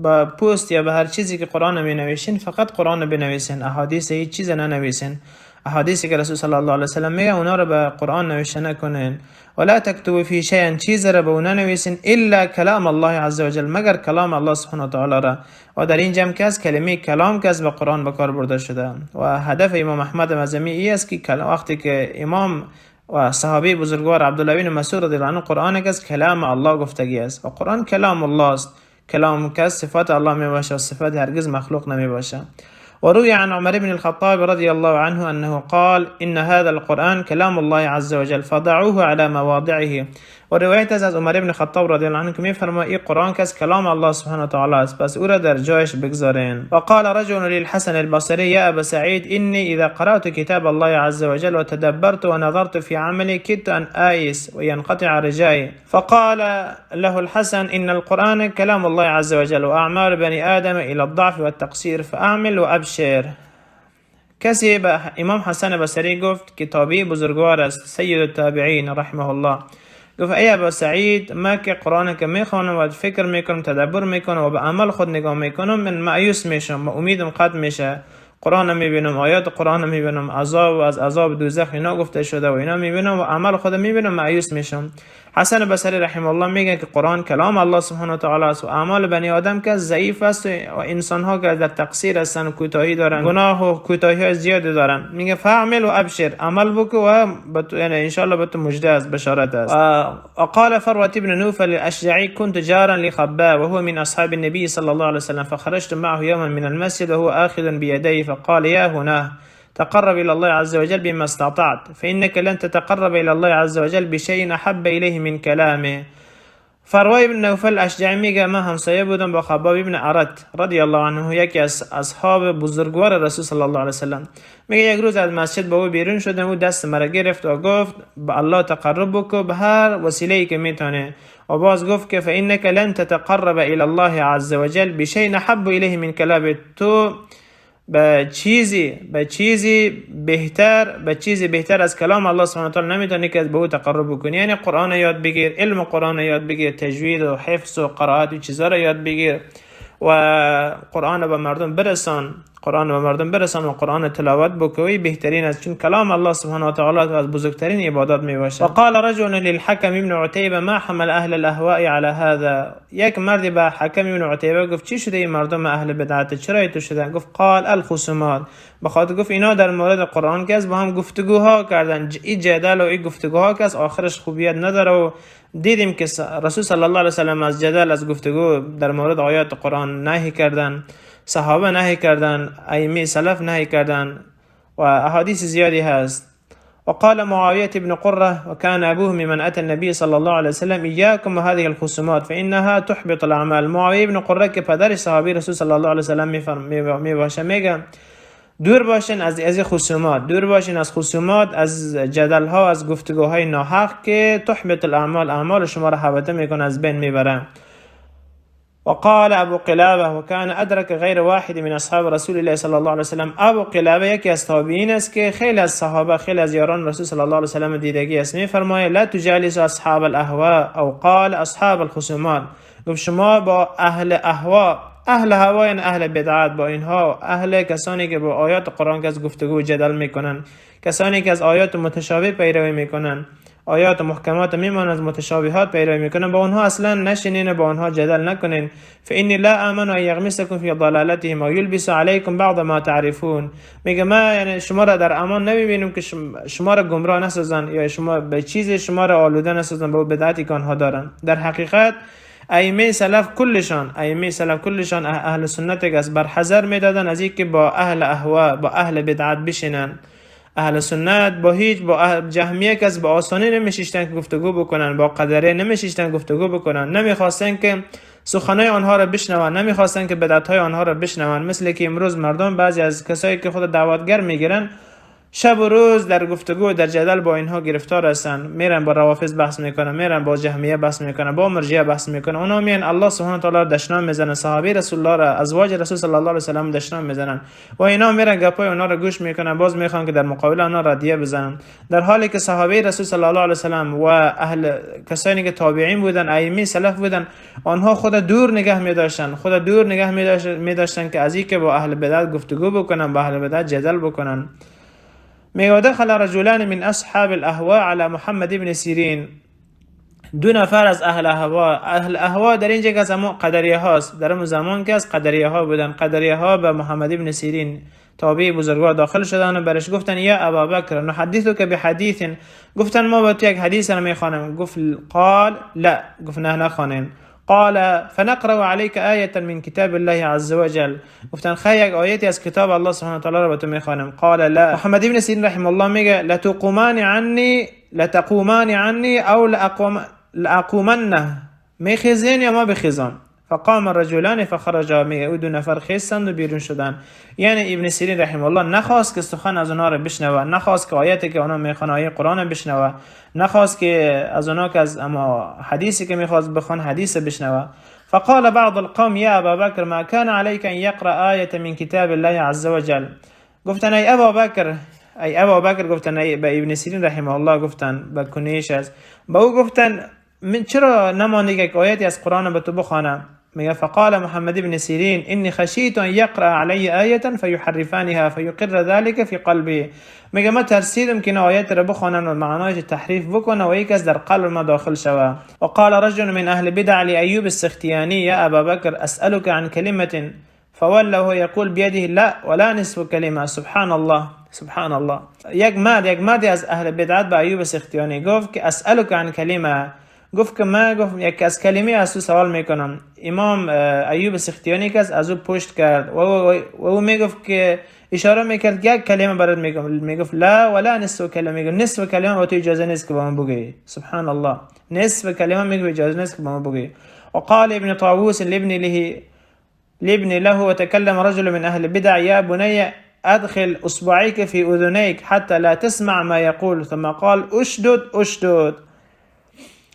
با پوست یا به هر چیزی که قرآن می نویسین فقط قرآن بنویسین، احادیث هیچ چیز ننویسین. احادیثی که رسول صلی الله علیه وسلم میگه اونا رو به قرآن نوشته نکنین. ولا تكتبوا فيه شيئا، چیز را به اونا ننویسین الا کلام الله عز وجل، مگر کلام الله سبحانه و تعالی را. و در این جمع کس کلمه کلام کس به قرآن به کار برده شده. و هدف امام احمد مزمی ای است که وقتی که امام و صحابی بزرگوار عبدالله بن مسعود رضی الله عنه قرآن کس کلام الله گفتگی است و قرآن کلام الله است. کلام کس صفات الله می باشه و صفات هرگز مخلوق نمی باشه. وروي عن عمر بن الخطاب رضي الله عنه أنه قال إن هذا القرآن كلام الله عز وجل فضعوه على مواضعه. و روایت است از عمر ابن خطاب رضی الله عنه که میفرماید این قرآن که از کلام الله سبحانه و تعالی است، پس او را در جایش بگذارین. و قال رجل للحسن البصري يا أبا سعيد إني إذا قرأت كتاب الله عز وجل وتدبرت ونظرت في عملي كدت أن آيس وينقطع رجائي. فقال له الحسن إن القرآن كلام الله عز وجل وأعمال بني آدم إلى الضعف والتقصير فأعمل وأبشر. کسی به امام حسن بصری گفت که تابعی بزرگوار است، سید التابعین رحمه الله، گفت ای ابا سعید، من که قرآن که میخوانم و فکر میکنم، تدبر میکنم و به عمل خود نگاه میکنم، من مایوس میشم و امیدم قطع میشه. قرآن میبینم، آیات قرآن میبینم، عذاب و از عذاب دوزخ اینا گفته شده و اینا میبینم و عمل خود میبینم، مایوس میشم. حسن بصری رحمه الله میگه که قرآن کلام الله سبحانه و تعالی است و اعمال بنی آدم که ضعیف است و انسان ها که در تقصیر هستن و کوتاهی دارن، گناه و کوتاهی های زیادی دارن. میگه فاعمل و ابشر، عمل بکو و یعنی ان شاء الله به تو مژده است، بشارت است. و قال فروة بن نوفل الأشجعي كنت جارا لخباب وهو من أصحاب النبي صلى الله عليه وسلم فخرجت معه يوما من المسجد وهو آخذ بيدي فقال يا هناه تقرب إلى الله عز وجل بما استطعت فإنك لن تتقرب إلى الله عز وجل بشيء أحب إليه من كلامه. فروه ابن نوفل اشجعی میگه من همسایه بودم با خباب ابن ارت رضی الله عنه، یکی از اصحاب بزرگوار رسول صلی الله علیه وسلم. میگه یک روز از مسجد با او بیرون شدم، او دست مرا گرفت و گفت به الله تقرب بکو به هر وسیله ای که میتونه، و باز گفت که فإنك لن تتقرب إلى الله عز وجل بشيء أحب إليه من كلامه. تو به چیزی بهتر از کلام الله سبحانه و تعالی نمیتونی که به او تقرب بکنی. یعنی قرآن یاد بگیر، علم قرآن یاد بگیر، تجوید و حفظ و قرائت و چیزا رو یاد بگیر و قرآن به مردم برسان، قرآن به مردم برسان و قرآن تلاوت بکنی، بهترین است، چون کلام الله سبحانه و تعالی از بزرگترین عبادات می باشد. وقال رجل للحكم ابن عتيبة ما حمل اهل الاهواء على هذا. یک مردی به حکم ابن عتیبه گفت چی شده این مردم اهل بدعت، چرا ایتو شدن؟ گفت قال الخصومات. بخاطر گفت اینا در مورد قرآن که با هم گفتگوها کردن، این جدل و این گفتگوها که آخرش خوبیت نداره و دیدیم که رسول صلی الله علیه وسلم از جدل، از گفتگو در مورد آیات قرآن نهی کردن، صحابه نهی کردن، ائمه سلف نهی کردن و احادیث زیادی هست. وقال معاوية بن قرة وكان أبوه ممن أتى النبي صلى الله عليه وسلم إياكم وهذه الخصومات فإنها تحبط الأعمال. معاویه ابن قره که پدر صحابی رسول صلی الله علیه وسلم می باشه میگه دور باشین از خصومات، دور باشین از خصومات، از جدل ها، از گفتگوهای ناحق که تحبط الاعمال، اعمال شما را حبطه میکنه، از بین میبره. وقال ابو قلابه وكان ادرك غیر واحد من اصحاب رسول الله صلی الله علیه وسلم. ابو قلابه یکی از تابعین است که خیلی از صحابه، خیلی از یاران رسول صلی الله علیه وسلم دیدگی است. میفرمایه لا تجالسوا اصحاب الاهواء او قال اصحاب الخصومات. گفت شما با اهل اهوا، اهل هوا یعنی اهل بدعت، با اینها، اهل کسانی که با آیات قرآن که از گفتگو جدل میکنن، کسانی که از آیات متشابه پیروی میکنن، آیات محکمات میمانند، از متشابهات پیروی میکنن، با اونها اصلا نشینین، با اونها جدل نکنین. فانی لا آمن ان یغمسکم فی ضلالتهم و یلبس علیکم بعض ما تعرفون. میگه ما یعنی شما را در امان نمیبینیم که شما را گمراه نسازن یا شما به چیز شما را آلوده نسازن به بدعتی که آنها دارن. در حقیقت ائمه سلف کلشان، ائمه سلف کلشان، اهل سنت که از برحذر میدادن از اینکه با اهل اهوا، با اهل بدعت بشینن. اهل سنت با هیچ، با اهل جهمیه که با آسانی نمیشیشتن که گفتگو بکنن، با قدره نمیشیشتن گفتگو بکنن، نمیخواستن که سخنای آنها را بشنون، نمیخواستن که بدعت های آنها را بشنون. مثل که امروز مردم، بعضی از کسایی که خود دعوتگر میگیرن، شب و روز در گفتگو، در جدل با اینها گرفتار هستن. میرن با روافض بحث میکنن، میرن با جهمیه بحث میکنن، با مرجئه بحث میکنن. اونا میان الله سبحانه و تعالی دشنام میزنن، صحابه رسول الله را، ازواج رسول صلی الله علیه و سلم دشنام میزنن و اینا میرن گپای اونا را گوش میکنن، باز میخوان که در مقابل اونا ردیه بزنن، در حالی که صحابه رسول صلی الله علیه و سلم و اهل کسانی که تابعین بودن، ائمه سلف بودن، آنها خود دور نگه میداشتن، خود دور نگه میداشتن که از اینکه با اهل بدعت گفتگو بکنن، با اهل بدعت جدل بکنن. میگه دخل رجلان من اصحاب الاهواء على محمد ابن سیرین. دو نفر از اهل اهوا، اهل اهوا در اینجا که از قدریه هاست، در اون زمان که از قدریه ها بودن، قدریه ها به محمد ابن سیرین تابعی بزرگوار داخل شدن و برش گفتن یا ابا بکر نحدثك بحدیث. گفتن ما با تو یک حدیث رو میخوانم. گفت قال لا، گفت نه، نخوانیم. قال فنقرأ عليك آية من كتاب الله عز وجل. گفتن خیر، یک آیتی از کتاب الله سبحانه و تعالی رو به تو میخوانم. قال لا. محمد ابن سیرین رحمه الله میگه لتقومان عني لتقومان عني او لاقوم لأقومن، میخیزین یا ما بخیزان؟ فقام الرجلان فخرجا. میگه او دو نفر خیستند و بیرون شدند. یعنی ابن سیرین رحمه الله نخواست که سخن از اونها را بشنوه، نخواست که آیتی که آنها میخوان آیه قرآن بشنوه، نخواست که از اونها که از اما حدیثی که میخواست بخوان حدیث بشنوه. فقال بعض القوم یا ابا بکر ما كان عليك ان يقرأ آیه من کتاب الله عز وجل. گفتن ای ابا بکر، ای ابا بکر، گفتن ای به ابن سیرین رحمه الله گفتن به کنیش است، به او گفتن من چرا نماندی که آیتی از قرآن به تو بخوانم؟ میگه فقال محمد بن سیرین انی خشیت ان یقرأ علی آیه فیحرفانها فیقر ذلك فی قلبی. میگه من ترسیدم که این آیت را بخوانم و معنایش تحریف بکنه و یک از در قلب ما داخل شوه. وقال رجل من اهل بدع لأیوب السختیانی یا ابا بکر اسألك عن کلمة فوله يقول بيده لا ولا نصف کلمه. سبحان الله، سبحان الله. یک مردی از اهل بدعت به ایوب سختیانی گفت که اسألك عن کلمه، گفت که من گفت یک از کلمه از تو سوال میکنم. امام ایوب سختیانی که از او پشت کرد و او میگفت که اشاره میکرد یک کلمه برات میگم، میگفت لا ولا نصف کلمه، میگفت نصف کلمه با تو اجازه نیست که با من بگی. سبحان الله، نصف کلمه میگه اجازه نیست که با من بگی. وقال ابن طاووس لابن له وتكلم رجل من أهل البدع يا بني أدخل أصبعيك في أذنيك حتى لا تسمع ما يقول ثم قال اشدد اشدد.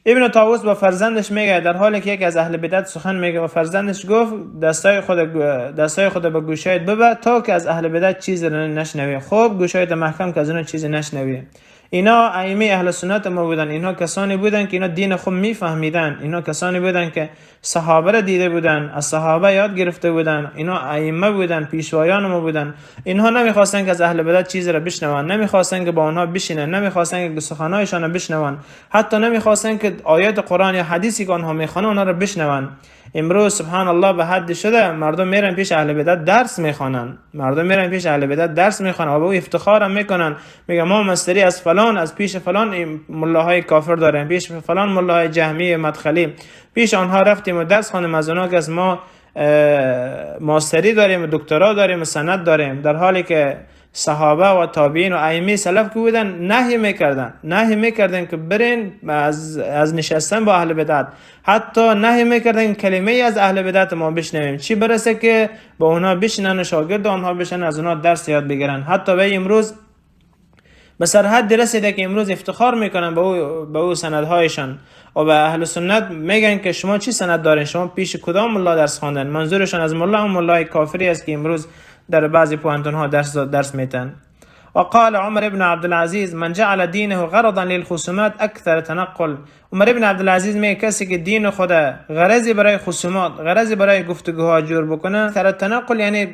ابن طاووس با فرزندش میگه در حالی که یک از اهل بدعت سخن میگه و فرزندش گفت دستای خود به گوشایت ببر تا که از اهل بدعت چیزی را نشنوی. خب گوشایت محکم که از اونها چیزی نشنوی. اینا ائمه اهل سنت ما بودن، اینها کسانی بودن که اینا دین خود میفهمیدن، اینا کسانی بودن که صحابه را دیده بودن، از صحابه یاد گرفته بودن، اینا ائمه بودن، پیشوایان ما بودن. اینها نمیخواستن که از اهل بدعت چیزی را بشنون، نمیخواستن که با آنها بشینن، نمیخواستن که سخنایشان را بشنون، حتی نمیخواستن که آیات قرآن یا حدیثی که آنها میخوانن آنها را بشنون. امروز سبحان الله به حد شده مردم میرن پیش اهل بدعت درس میخوانن، مردم میرن پیش اهل بدعت درس میخوانن و به او افتخار هم میکنن، میگه ما مستری از فلان، از پیش فلان ملاهای کافر داریم، پیش فلان ملاهای جهمی مدخلی، پیش آنها رفتیم و درس خواندیم، از آنها که از ما ماستری داریم و دکترا داریم و سند داریم. در حالی که صحابه و تابعین و ائمه سلف که بودن نهی میکردن که برین از نشستن با اهل بدعت، حتی نهی میکردن کلمه ای از اهل بدعت ما بشنویم، چی برسه که با اونها بشینن و شاگرد آنها بشن، از اونها درس یاد بگیرن. حتی به امروز به سرحد رسیده که امروز افتخار میکنن به او سندهایشان و به اهل سنت میگن که شما چی سند دارین، شما پیش کدام ملا درس خواندن. منظورشان از ملا هم ملای کافری است که امروز در بعضی پوهنتون ها درس میتن. وقال عمر بن عبد العزيز من جعل دينه غرضا للخصومات اكثر تنقل. عمر بن عبد العزیز میگه کسی که دین خود غرضی برای خصومات، غرضی برای گفتگوها جور بکنه، اکثر تنقل یعنی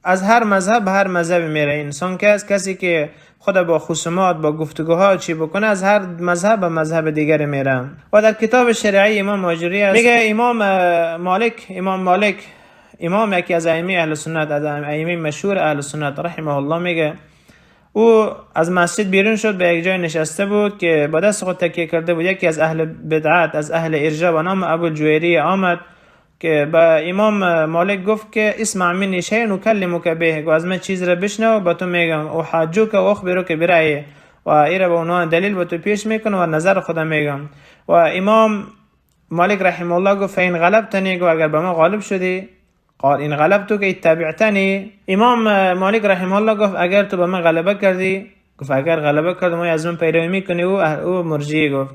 از هر مذهب به هر مذهب میره. انسان که از کسی که خود با خصومات با گفتگوها چی بکنه، از هر مذهب به مذهب دیگر میره. و در کتاب شرعی امام ماجری است، میگه امام مالک امام یکی از ائمه اهل سنت، از ائمه مشهور اهل سنت رحمه الله، میگه او از مسجد بیرون شد، به یک جای نشسته بود که با دست خود تکیه کرده بود. یکی از اهل بدعت، از اهل ارجاء به نام ابو الجویری آمد که به امام مالک گفت که اسمع منی شیئا اکلمک به، گفت از من چیز را بشنو با تو میگم، او حاجوک و اخبرک برأیی، و ایره به عنوان دلیل به تو پیش میکنم و نظر خودم میگم. و امام مالک رحمه الله گفت فإن غلبتنی، گفت اگر به ما غالب شدی، قال این غلبتک اتبعتنی. امام مالک رحمه الله گفت اگر تو به من غلبه کردی، گفت اگر غلبه کردم از من پیروی میکنی. او مرجی گفت.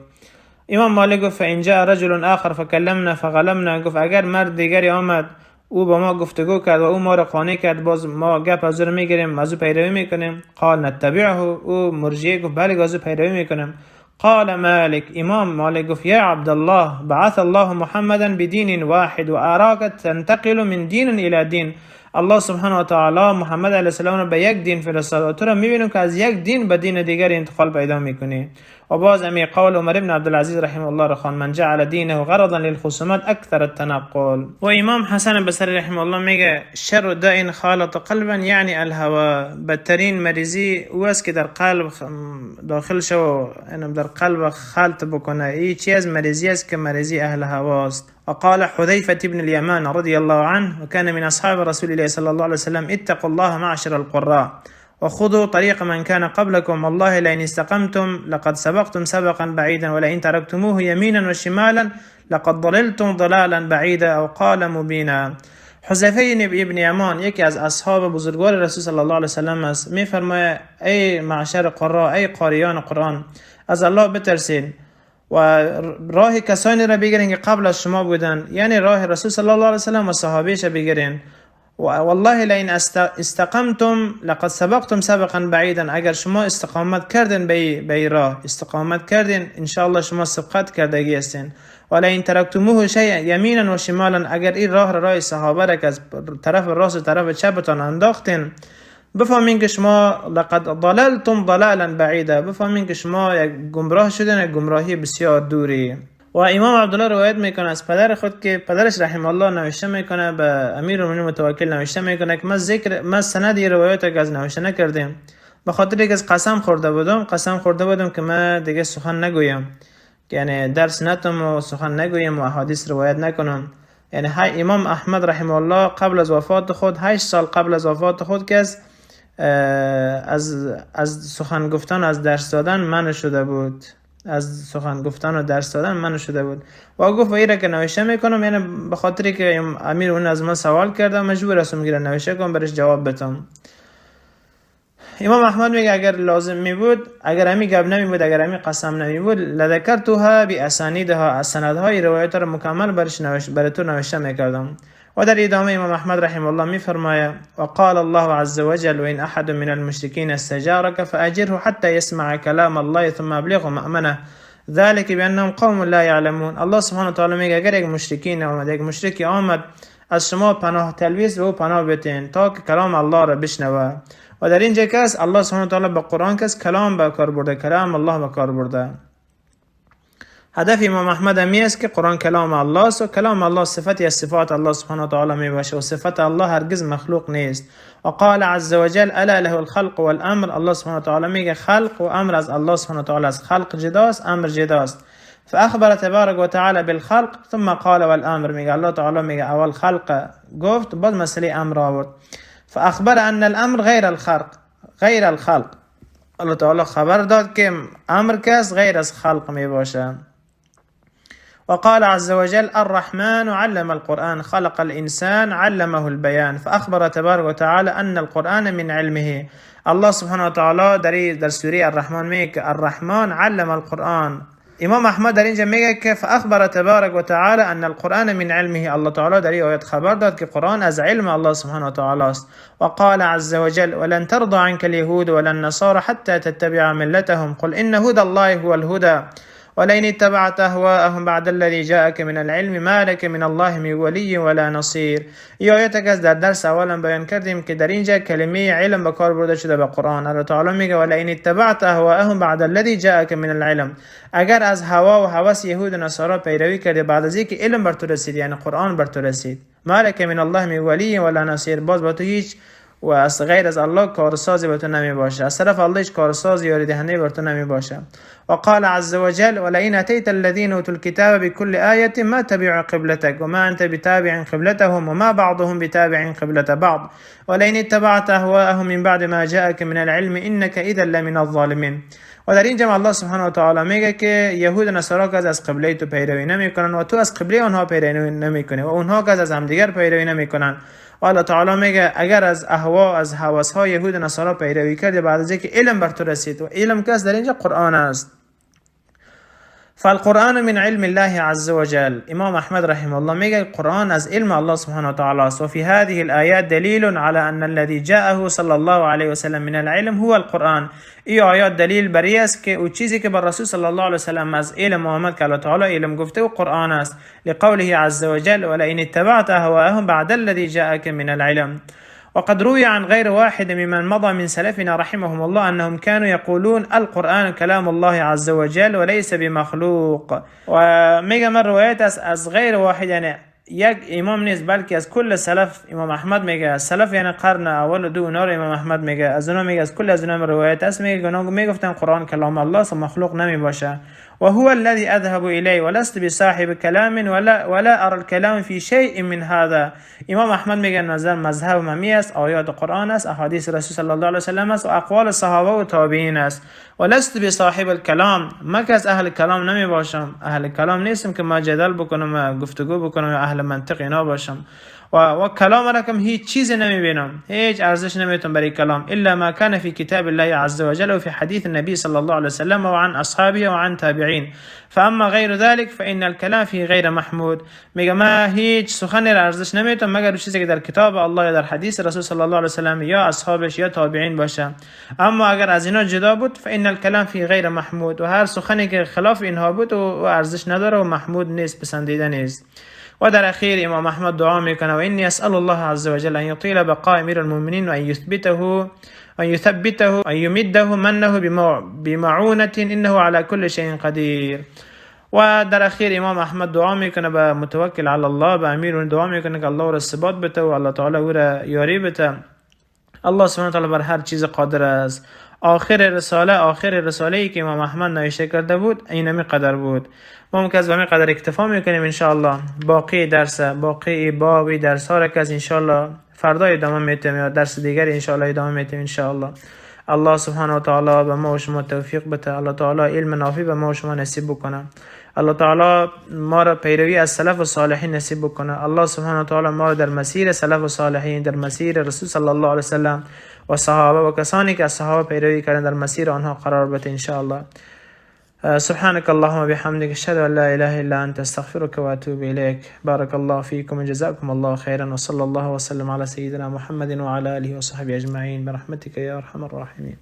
امام مالک گفت فإن جاء رجل آخر فکلمنا فغلبنا، گفت اگر مرد دیگری آمد او با ما گفتگو کرد و او ما را قانع کرد، باز ما گپ از او میگیریم، از او پیروی میکنیم. قال نتبعه، او مرجی گفت بله از او پیروی میکنیم. قال مالك، امام مالك گفت یا عبدالله بعث الله محمدا بدین واحد و اراک تنتقل من دین الى دین. الله سبحانه و تعالی محمد علیه السلام را به یک دین فرستاد و تو را میبینیم که از یک دین به دین دیگر انتقال پیدا میکنی. و باز امی قول عمر بن عبدالعزیز رحمه الله را خوان، من جعل دینه غرضا للخصومات اکثر التنقل. و امام حسن بصری رحمه الله میگه شر داء خالط قلبا یعنی الهوا، بدترین مریضی او است که در قلب داخل شو، یعنی در قلب خلط بکنه. ای چی از مریضی است که مریضی اهل هواست. وقال حذيفة بن اليمان رضي الله عنه وكان من أصحاب رسول الله صلى الله عليه وسلم اتقوا الله معشر القراء وخذوا طريق من كان قبلكم والله لئن استقمتم لقد سبقتم سبقا بعيدا ولئن تركتموه يمينا وشمالا لقد ضللتم ضلالا بعيدا او قال مبینا. حذیفه ابن یمان یکی از اصحاب بزرگوار رسول صلی الله علیه وسلم است، میفرماید ای معشر قرا، ای قاریان قرآن، از الله بترسین و راه کسانی را بگیرین که قبل از شما بودن، یعنی راه رسول صلی الله علیه وسلم و صحابهش بگیرین. والله لئن استقمتم لقد سبقتم سبقا بعیدا، اگر شما استقامت کردین به راه استقامت کردین ان شاء الله شما سبقت کردگی هستین. ولئن ترکتموه شیئا یمینا و شمالا، اگر این راه را راه صحابه را که از طرف راست و طرف چپتان انداختین، بفهمین که شما لقد ضللتم ضلالا بعیدا، بفهمین که شما یک گمراه شدین، یک گمراهی بسیار دوری. و امام عبدالله روایت میکنه از پدر خود که پدرش رحم الله نوشته میکنه به امیرالمومنین متوکل نوشته میکنه که من سند روایت که از نوشته نکردیم به خاطر اینکه از قسم خورده بودم، قسم خورده بودم که من دیگه سخن نگویم، یعنی درس نتم و سخن نگویم و احادیث روایت نکنم. یعنی امام احمد رحمه الله قبل از وفات خود 8 سال قبل از وفات خود که از سخن گفتن، از درس دادن منع شده بود، از سخن گفتن و درس دادن منع شده بود. و گفت و ایره که نوشته میکنم، یعنی به خاطری که امیر اون از من سوال کرده مجبور هستم که نوشته کنم برش جواب بدم. امام احمد میگه اگر لازم می بود، اگر امی گپ نمی بود، اگر امی قسم نمی بود، لذکرتها باسانیدها، از سندهای روایت را مکمل برش برای تو نوشته میکردم. و در ادامه امام احمد رحمه الله میفرماید وقال الله عز وجل وان احد من المشركين استجارك فاجره حتى يسمع كلام الله ثم ابلغه مأمنه ذلك بانهم قوم لا يعلمون. الله سبحانه و تعالی میگه اگر یک مشرکین آمد، یک مشرکی آمد از شما پناه تلویز به او پناه بتین تا که کلام الله را بشنوه. و در اینجا کس الله سبحانه و تعالی به قرآن کس کلام به کار برده، کلام الله به کار برده. هدف امام احمد همی است که قرآن کلام الله است و کلام الله صفتی از صفات الله سبحانه و تعالی می باشه و صفت الله هرگز مخلوق نیست. و قال عز وجل الا له الخلق والامر، الله سبحانه و تعالی میگه خلق و امر از الله سبحانه و تعالی است، خلق جداست، امر جداست. فاخبر تبارک و تعالی بالخلق ثم قال والامر، میگه الله تعالی میگه اول خلق گفت بعد مسئله امر آورد. فاخبر ان الامر غیر الخلق، غیر الخلق، الله تعالی خبر داد که امر کس غیر از خلق می باشه. وقال عز وجل الرحمن علم القرآن خلق الإنسان علمه البيان. فأخبر تبارك وتعالى أن القرآن من علمه. الله سبحانه وتعالى در سوره الرحمن میگه الرحمن علم القرآن. امام احمد در اینجا میگه که فأخبر تبارك وتعالى أن القرآن من علمه، الله تعالی در این آیت خبر داد که قرآن از علم الله سبحانه وتعالى است. وقال عز وجل ولن ترضى عنك اليهود ولا النصارى حتى تتبع ملتهم قل إن هدى الله هو الهدى ولئن اتبعت اهواءهم بعد الذي جاءك من العلم ما لك من الله من ولي ولا نصير. این آیت که در درس اولم بیان کردیم که در اینجا کلمه علم به کار برده شده به قرآن. الله تعالی میگه ولئن اتبعت اهواءهم بعد الذي جاءك من العلم، اگر از هوا و هوس یهود و نصارا پیروی کردی بعد از اینکه علم بر تو رسید، یعنی قرآن بر تو رسید، ما لك من الله من ولی ولا نصير، باز با تو هیچ و از غیر از الله کارسازی به تو نمی باشه، از طرف الله هیچ کارسازی یاری دهنده بر تو نمی باشه. و قال عز وجل ولئن اتيت الذين اوتوا الكتاب بكل آية ما تبعوا قبلتك وما انت بتابع قبلتهم وما بعضهم بتابع قبلة بعض ولئن اتبعت اهواءهم من بعد ما جاءك من العلم انك اذا لمن الظالمين. و در اینجا الله سبحانه و تعالی میگه که یهود و نصارا که از قبله تو پیروی نمیکنن و تو از قبله آنها پیروی نمیکنی و اونها که از همدیگر پیروی نمیکنن. و الله تعالی میگه اگر از اهوا، از هوس های یهود و نصارا پیروی کردی بعد از اینکه علم بر تو رسید، و علم کس در اینجا قرآن است. فالقرآن من علم الله عز وجل. امام احمد رحمه الله میگه قرآن از علم الله سبحانه و تعالی است. و في هذه الآيات دلیل على ان الذي جاءه صلى الله عليه وسلم من العلم هو القرآن. ای آیات دلیل بر این است که او چیزی که بر رسول صلی الله علیه وسلم از علم آمد که الله تعالی علم گفته و قرآن است. لقوله عز وجل ولئن اتبعت اهواءهم بعد الذي جاءك من العلم. وقد روي عن غير واحد ممن مضى من سلفنا رحمهم الله أنهم كانوا يقولون القرآن كلام الله عز وجل وليس بمخلوق. و میگه من روایت است از غیر واحد، یعنی یک امام نیست بلکه از کل سلف. امام احمد میگه از سلف یعنی قرن اول و دو اونا رو امام احمد میگه، از اونا میگه از کل از اونا روایت است، میگه اونا میگفتن قرآن کلام الله است و مخلوق نمی باشه. وهو الذي اذهب الیه ولست بصاحب کلام ولا ارى الكلام في شيء من هذا. امام احمد میگه نظر مذهب ممی است، آیات قرآن است، احادیث رسول صلی الله علیه و سلم است و اقوال صحابه و تابعین است. ولست بصاحب الكلام، من که از اهل کلام نمی باشم، اهل کلام نیستم که ما جدل بکنم و گفتگو بکنم و اهل منطق اینا باشم و کلام را کم هیچ چیزی نمی بینم، هیچ ارزش نمیتونم برای کلام، الا ما كان في كتاب الله عز وجل وفي حديث النبي صلى الله عليه وسلم وعن اصحابه وعن تابعین، فاما غیر ذلك فان الكلام فيه غیر محمود. میگه ما هیچ سخنی را ارزش نمیتونم مگر چیزی که در کتاب الله یا در حدیث رسول صلی الله علیه و سلم یا اصحابش یا تابعین باشه، اما اگر از اینا جدا بود فان الكلام فيه غیر محمود، و هر سخنی که خلاف اینها بود و ارزش نداره و محمود نیست، پسندیده نیست. و در اخیر امام احمد دعا میکنه و انی اسأل الله عز وجل ان یطیل بقاء امیر المؤمنین و ان یثبته ان یثبته ان یمده منه بمعونة انه على كل شيء قدیر. و در اخیر امام احمد دعا میکنه به متوکل علی الله، به امیر دعا میکنه که الله او را ثبات بده و الله تعالی او را یاری بده. الله سبحانه و تعالی بر هر چیز قادر است. آخر رساله ای که امام احمد نوشته کرده بود اینمی قدر بود. ما هم که از به قدر اکتفا میکنیم. انشاءالله باقی درس، باقی باب درس ها را که از انشاءالله فردا ادامه میتیم یا درس دیگر انشاءالله ادامه میتیم. انشاءالله الله سبحانه و تعالی به ما و شما توفیق بده. الله تعالی علم نافع به ما و شما نصیب بکنه. الله تعالی ما را پیروی از سلف و صالحین نصیب بکنه. الله سبحانه و تعالی ما را در مسیر سلف و صالحین، در مسیر رسول صلی الله علیه وسلم و صحابه و کسانی که از صحابه پیروی کردن، در مسیر آنها قرار بده انشاءالله. سبحانك اللهم بحمدك، اشهد ان لا اله الا انت، استغفرك واتوب اليك. بارك الله فيكم وجزاكم الله خيرا، وصلى الله وسلم على سيدنا محمد وعلى اله وصحبه اجمعين برحمتك يا ارحم الراحمين.